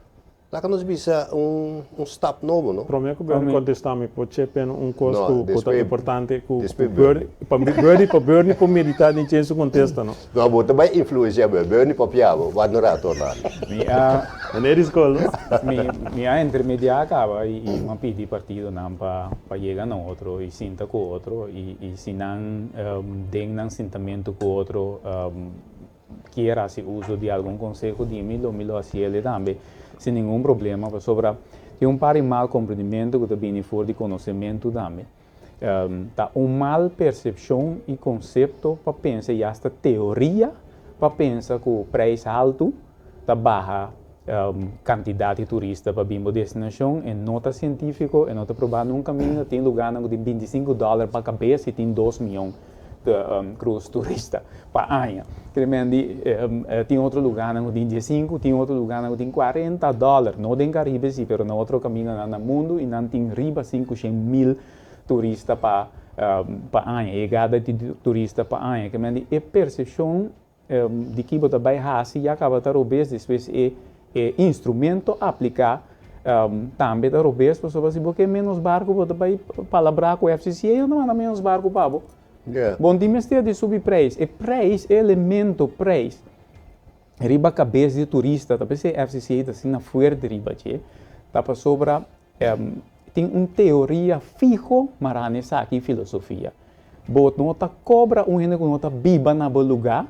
laga nos bisa, un stap nobo, no? Promé ku Burnley kontestá mi por chepen un kos ku ta importante ku Burnley, pa Burnley, pa Burnley por meditá den chen su kontesta, no? No, bo ta bai influencia bo, Bernie papia bo, wak no rato Orlando. Mi a. Meneer di skol, no? Mi, mi a intermedia caba y, y mi a pidi partidonan pa, pa yega na otro y sinta cu otro y, y si nan den nan sintamento cu otro kier haci uso di algun conseho di mi, lo mi lo haciele tambe sin ningun problema pasobra tin un par di mal comprendimento cu ta bini for di conocemento tambe. Ta un mal persepshon i konsepto pa pensa i asta teoria pa pensa ku preis haltu ta baha kantidat di turista pa bin bo destinashon. E no ta sientífiko, e no ta probá nunka kaminda. Tin lugánan ku tin 25 dòler pa kabes i tin 2 mion krus turista pa aña. Tremendi, tin otro lugánan ku tin 15, tin otro lugánan ku tin 40 dòler. No den Karibe sí, pero na otro kamindanan na mundu i nan tin riba 500 mil turista pa aña, yegada di turista pa aña. Ke men e persepshon di ku bo ta bai hasi ya kaba ta robes, despues e instrumento apliká tambe ta robes, pasobra si bo ke menos barku, bo ta bai palabrá ku FCCA, no manda menos barku pa bo. Bon di mester di subi preis. E preis, e elemento preis, riba kabes di turista, ta p'esei FCCA ta asina fuerte riba dje, ta pasobra tin un teoria fiho mará na esaki filosofia. Bo no ta kobra un hende ku no ta biba na bo lugá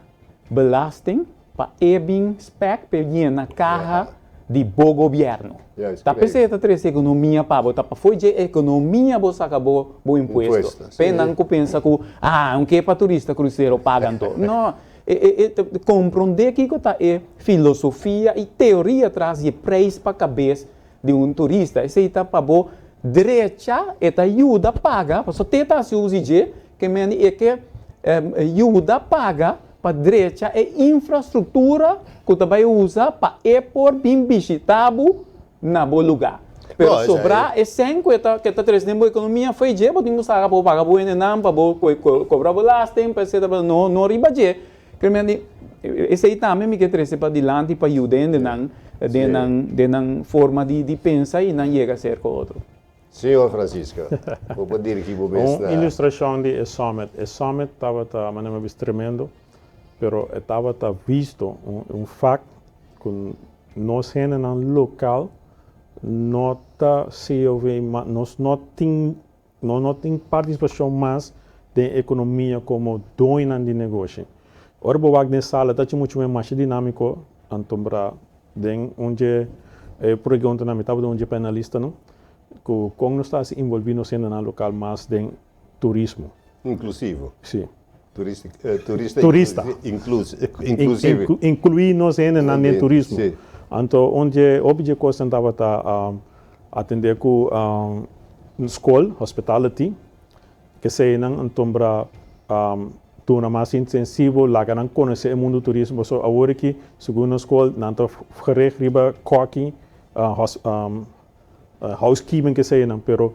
belasting pa e bin spek pa e yena kaha di bo gobièrnu. Ta p'esei e ta trese ekonomia pa bo, ta pafó dje ekonomia bo saka bo impuesto. P'e nan ku pensa ku, ah, aunke pa turista krusero paga anto. No, e komprondé kiko ta e filosofia i teoria tras di e preis pa kabes di un turista. Esei ta pa bo drecha, e ta yuda paga, pasobra te ta hasi uso dje, ke men e ke yuda paga pa drecha e infrastruktura ku ta bai usa pa e por bin bishitá bo na bo lugá. Pero No, sobrá e sèn ku e ta trese den bo ekonomia fo'i dje, bo tin ku saka pa bo paga bo hendenan, pa bo kobra belasting, pa etcetera, no, no riba dje. Ke men di, esei tambe mi ke trese padilanti pa yuda hendenan den nan forma di pensa i nan yega serka otro. Señor Francisco, bo por dirigí bo mes Un na ilustrashon di e summit. E summit tabata, manera mi a tremendo, pero e tabata visto un fact ku nos hendenan lokal no ta COV, nos no tin partisipashon mas den ekonomia komo doño di negoshi. Ora bo wak den sala, ta muchu mas dinámiko, anto bra den un dje pregunta na mi tabata un dje panelista, no? Ku kon nos ta envolví nos hendenan lokal mas den turismo. Inklusivo. Sí. Turista, Turista. Inklusive. Inkluí nos hendenan den turismo. Anto un dje hopi dje kos tabata atendé ku skol, hospitality, ku sei nan anto bra duna mas intensivo, laga nan konosé e mundu turismo. So awor aki, segun skol, nan ta gericht riba koki, housekeeping ku sei nan, pero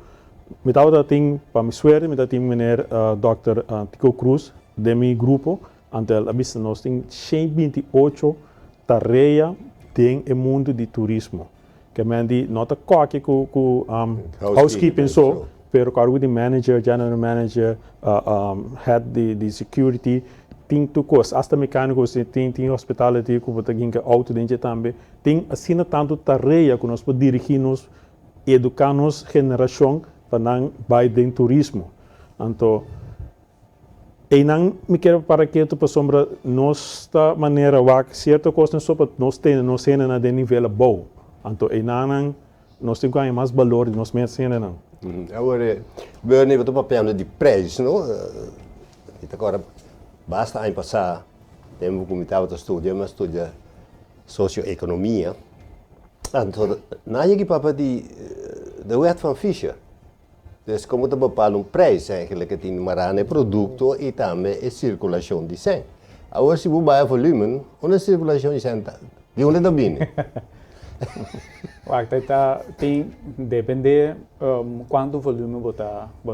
mi tabata tin, pa mi suerte, mi tin meneer Dr. Tico Cruz den mi grupo, anto el a bisa nos tin 128 tarea den e mundu di turismo. Ke men di no ta koki ku housekeeping so, pero kargo di manager, general manager, head di security, tin tur kos, hasta mekániko, tin hospitality ku bo ta hinka outo den dje tambe. Tin asina tantu tarea ku nos por dirigí nos, eduká nos generashon pa nan bai den turismo. Anto, einan mi ke para ketu pasobra nos ta manera wak sierto kos so pa nos tene nos hendenan den nivel abou. Anto, einan nos tin ku haña mas balor di nos mes hendenan. Awor, Bernie, bo ta papiando di preis, no? I awor, basta aña pasá, tempu ku mi tabata studia, mi a studia socio-economia. Anto, nan a papia di de wet van Fisher. Dus kon ta bepaal un prijs eigenlijk, e tin mará na e produkto i tambe e sirkulashon di sèn. Awor, si bo baha volumen, unda sirkulashon di sèn ta? Di unda ta bini? Wak, ta tin dependé kuantu volumen bo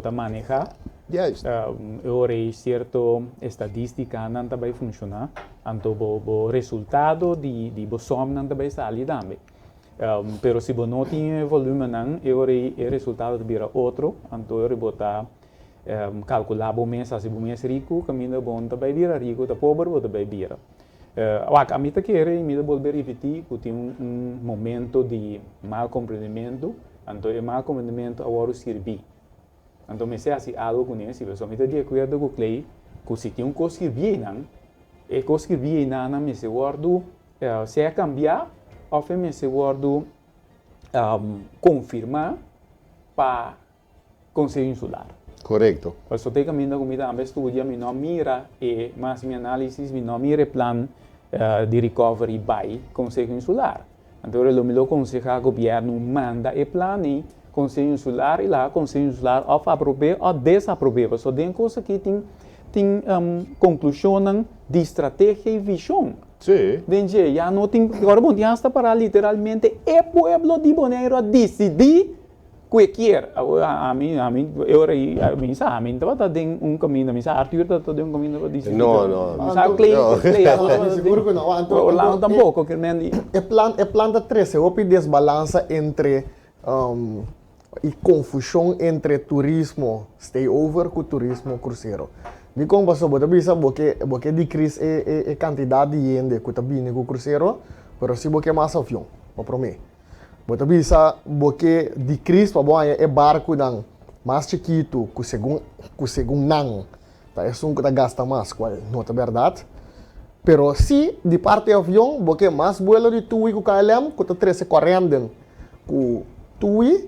ta manehá. Ora sierto estadístikanan ta bai funshoná, anto bo resultado di bo somnan ta bai sali tambe. Pero si bo no tin volumennan, e ora e resultado ta bira otro, anto ora bo ta kalkulá bo mes, hasi bo mes riku, kaminda bo no ta bai bira riku, ta pober bo ta bai bira. Wak, ami ta kere i mi ta bolbe ripití ku tin un momento di mal komprendimentu, anto e mal komprendimentu a wòrdu sirbí. Anto mester hasi algu kuné, si pasobra mi ta di akuerdo ku Clay ku si tin un kos skirbí einan, e kos skirbí einan nan mester wòrdu sea kambiá òf e mester wòrdu konfirmá pa Konseho Insular. Pasobra te kaminda ku mi tambe studia, mi no a mira e mas mi análisis, mi no a mira e plan. di recovery bai Konseho Insular. Anto lo mi lo konsehá gobièrnu manda e plan ei Konseho Insular i laga Konseho Insular òf aprob'é òf desaprob'é pasobra den kos aki tin tin konklushonnan di strategia i vishon. Den dje ya no tin ora bon tin hasta pará literalmente e pueblo di Boneiru a disidí Ku e kier. Ami, ami, e ora ei, mi sa, ami no tabata den un kaminda, mi sa Arthur tabata den un kaminda pa disidí. No, no. Mi sa Clay, Clay tabata den. Sigur ku no. Anto, Orlando tampoko, kier men di. E plan, e plan ta trese hopi desbalansa entre i konfushon entre turismo stay over ku turismo krusero. Dikon? Pasobra bo ta bisa bo ke, bo ke dikris e, e, e kantidat di hende ku ta bini ku krusero, pero si bo ke mas avion, pa promé. Bo ta bisa bo ke di Cristo pa bo haña e barkunan mas chikitu ku segun ku segun nan ta esun ku ta gasta mas, kual no ta bèrdat. Pero si di parti avion bo ke mas buelo di TUI ku KLM ku ta trese kuarènten ku TUI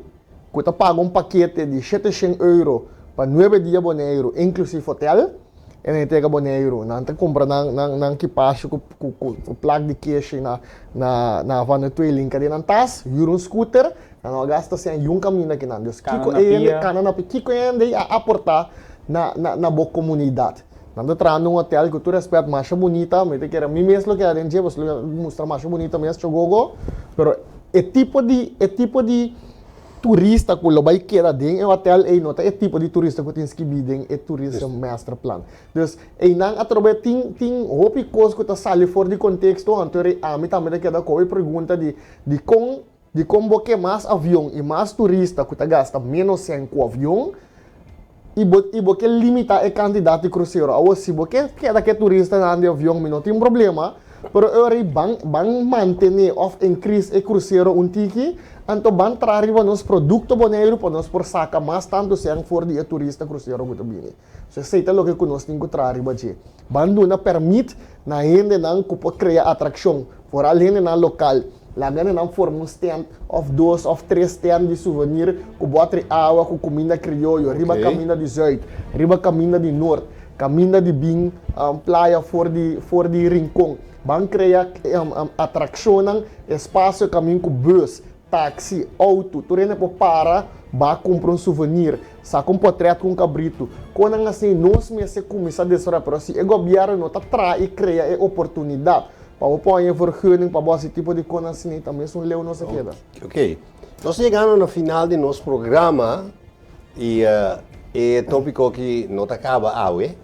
ku ta paga un pakete di sheteshen euro pa nuebe dia Boneiru inklusif hotel, E nan entrega Boneiru, nan ta kumpra nan nan nan kipashi ku ku ku plak di keshi na na na Van der Tweeling ka den nan tas, hür un scooter, nan no a gasta sèn yun kaminda kinan. Dus Kana kiko na e hende pia. kana na pia, kiko e hende ei a aportá na na na bo komunidat? Nan ta traha na un hotel ku tur rèspèt masha bunita, mi ta kere mi mes lo keda den dje pasobra lo mustra masha bunita mes Chogogo, pero e tipo di e tipo di Turista ku lo bai keda den e hotel ei no ta e tipo di turista ku tin skibí den e Tourism Master Plan. Dus einan atrobe tin tin hopi kos ku ta sali for di konteksto, anto rei ami tambe ta keda ku hopi pregunta di dikon dikon bo ke mas avion i mas turista ku ta gasta ménos sèn ku avion i bo i bo ke limitá e kantidat di krusero. Awor si bo ke keda ku e turistanan di avion mi no tin problema, pero e ora ei ban ban mantené òf inkris e krusero un tiki Anto ban traha riba nos produkto Boneiru pa nos por saka mas tantu sèn for di e turista krusero ku ta bini. So esei ta loke ku nos tin ku traha riba dje. Ban duna pèrmit na hendenan ku por krea atrakshon, foral hendenan lokal. Laga hendenan forma un stènt òf dos òf tres stènt di suvenir ku bòtri awa ku kuminda krioyo riba kaminda di zùit, riba kaminda di nort, kaminda di bin playa for di for di Rincon. Ban krea atrakshonnan, espasio kamin ku bus, taksi, outo, tur hende por para ba kumpra un suvenir, saka un potrèt ku un kabritu. Konan asina nos mester kuminsá desaroyá, pero si e gobièrnu no ta traha i krea e oportunidat pa bo por haña e vergunning pa bo hasi tipo di konan asina ta mes un leu nos a keda. Ok, nos ta yegando na final di nos programa i e topiko aki no ta kaba awe.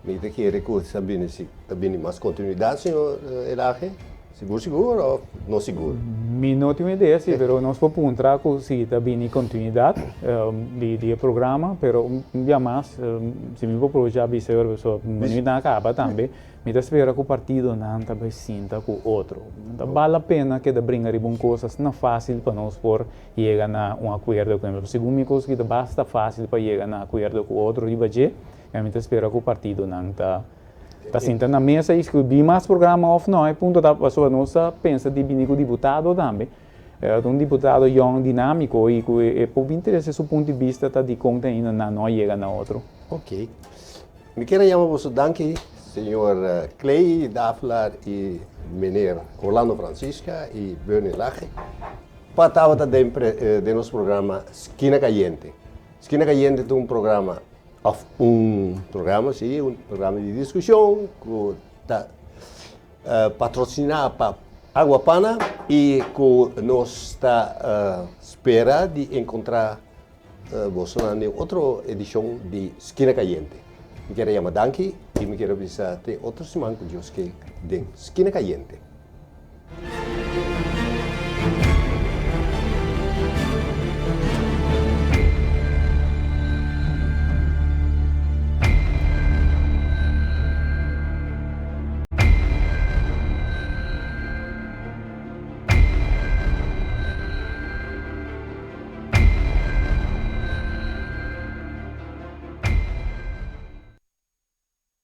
Mi ta kere ku sa bini si ta bini mas kontinuidat, señor Elage? Sigur sigur òf no sigur? Mi no tin un idea si, pero nos por puntra ku si ta bini kontinuidat di di e programa, pero un bia mas si mi por probecha bisa e ora pasobra mi no a kaba tambe, mi ta spera ku partidonan ta bai sinta ku otro. Ta bal la pena keda bringa riba un kos asina fásil pa nos por yega na un akuerdo ku nan. Segun mi kos ki ta basta fásil pa yega na akuerdo ku otro riba dje. I mi ta spera ku partidonan ta ta sinta na mesa i skirbi mas programa òf no. E punto ta pasobra nos ta pensa di bini ku diputado tambe. Ta un diputado yòn, dinámiko i ku e por bin trese su punto di bista ta dikon ta ainda nan no a yega na otro. Ok. Mi kier a yama boso danki, señor Clay Davelaar i meneer Orlando Francisca i Bernie Lage pa tabata den den nos programa Skina Kayente. Skina Kayente ta un programa Of un programa, sí, un programa di diskushon ku ta patrosiná pa Agua Pana i ku nos ta spera di enkontrá bosonan den otro edishon di Skina Kayente. Mi kier a yama danki i mi kier a bisa te otro siman ku Dios ke den Skina Kayente.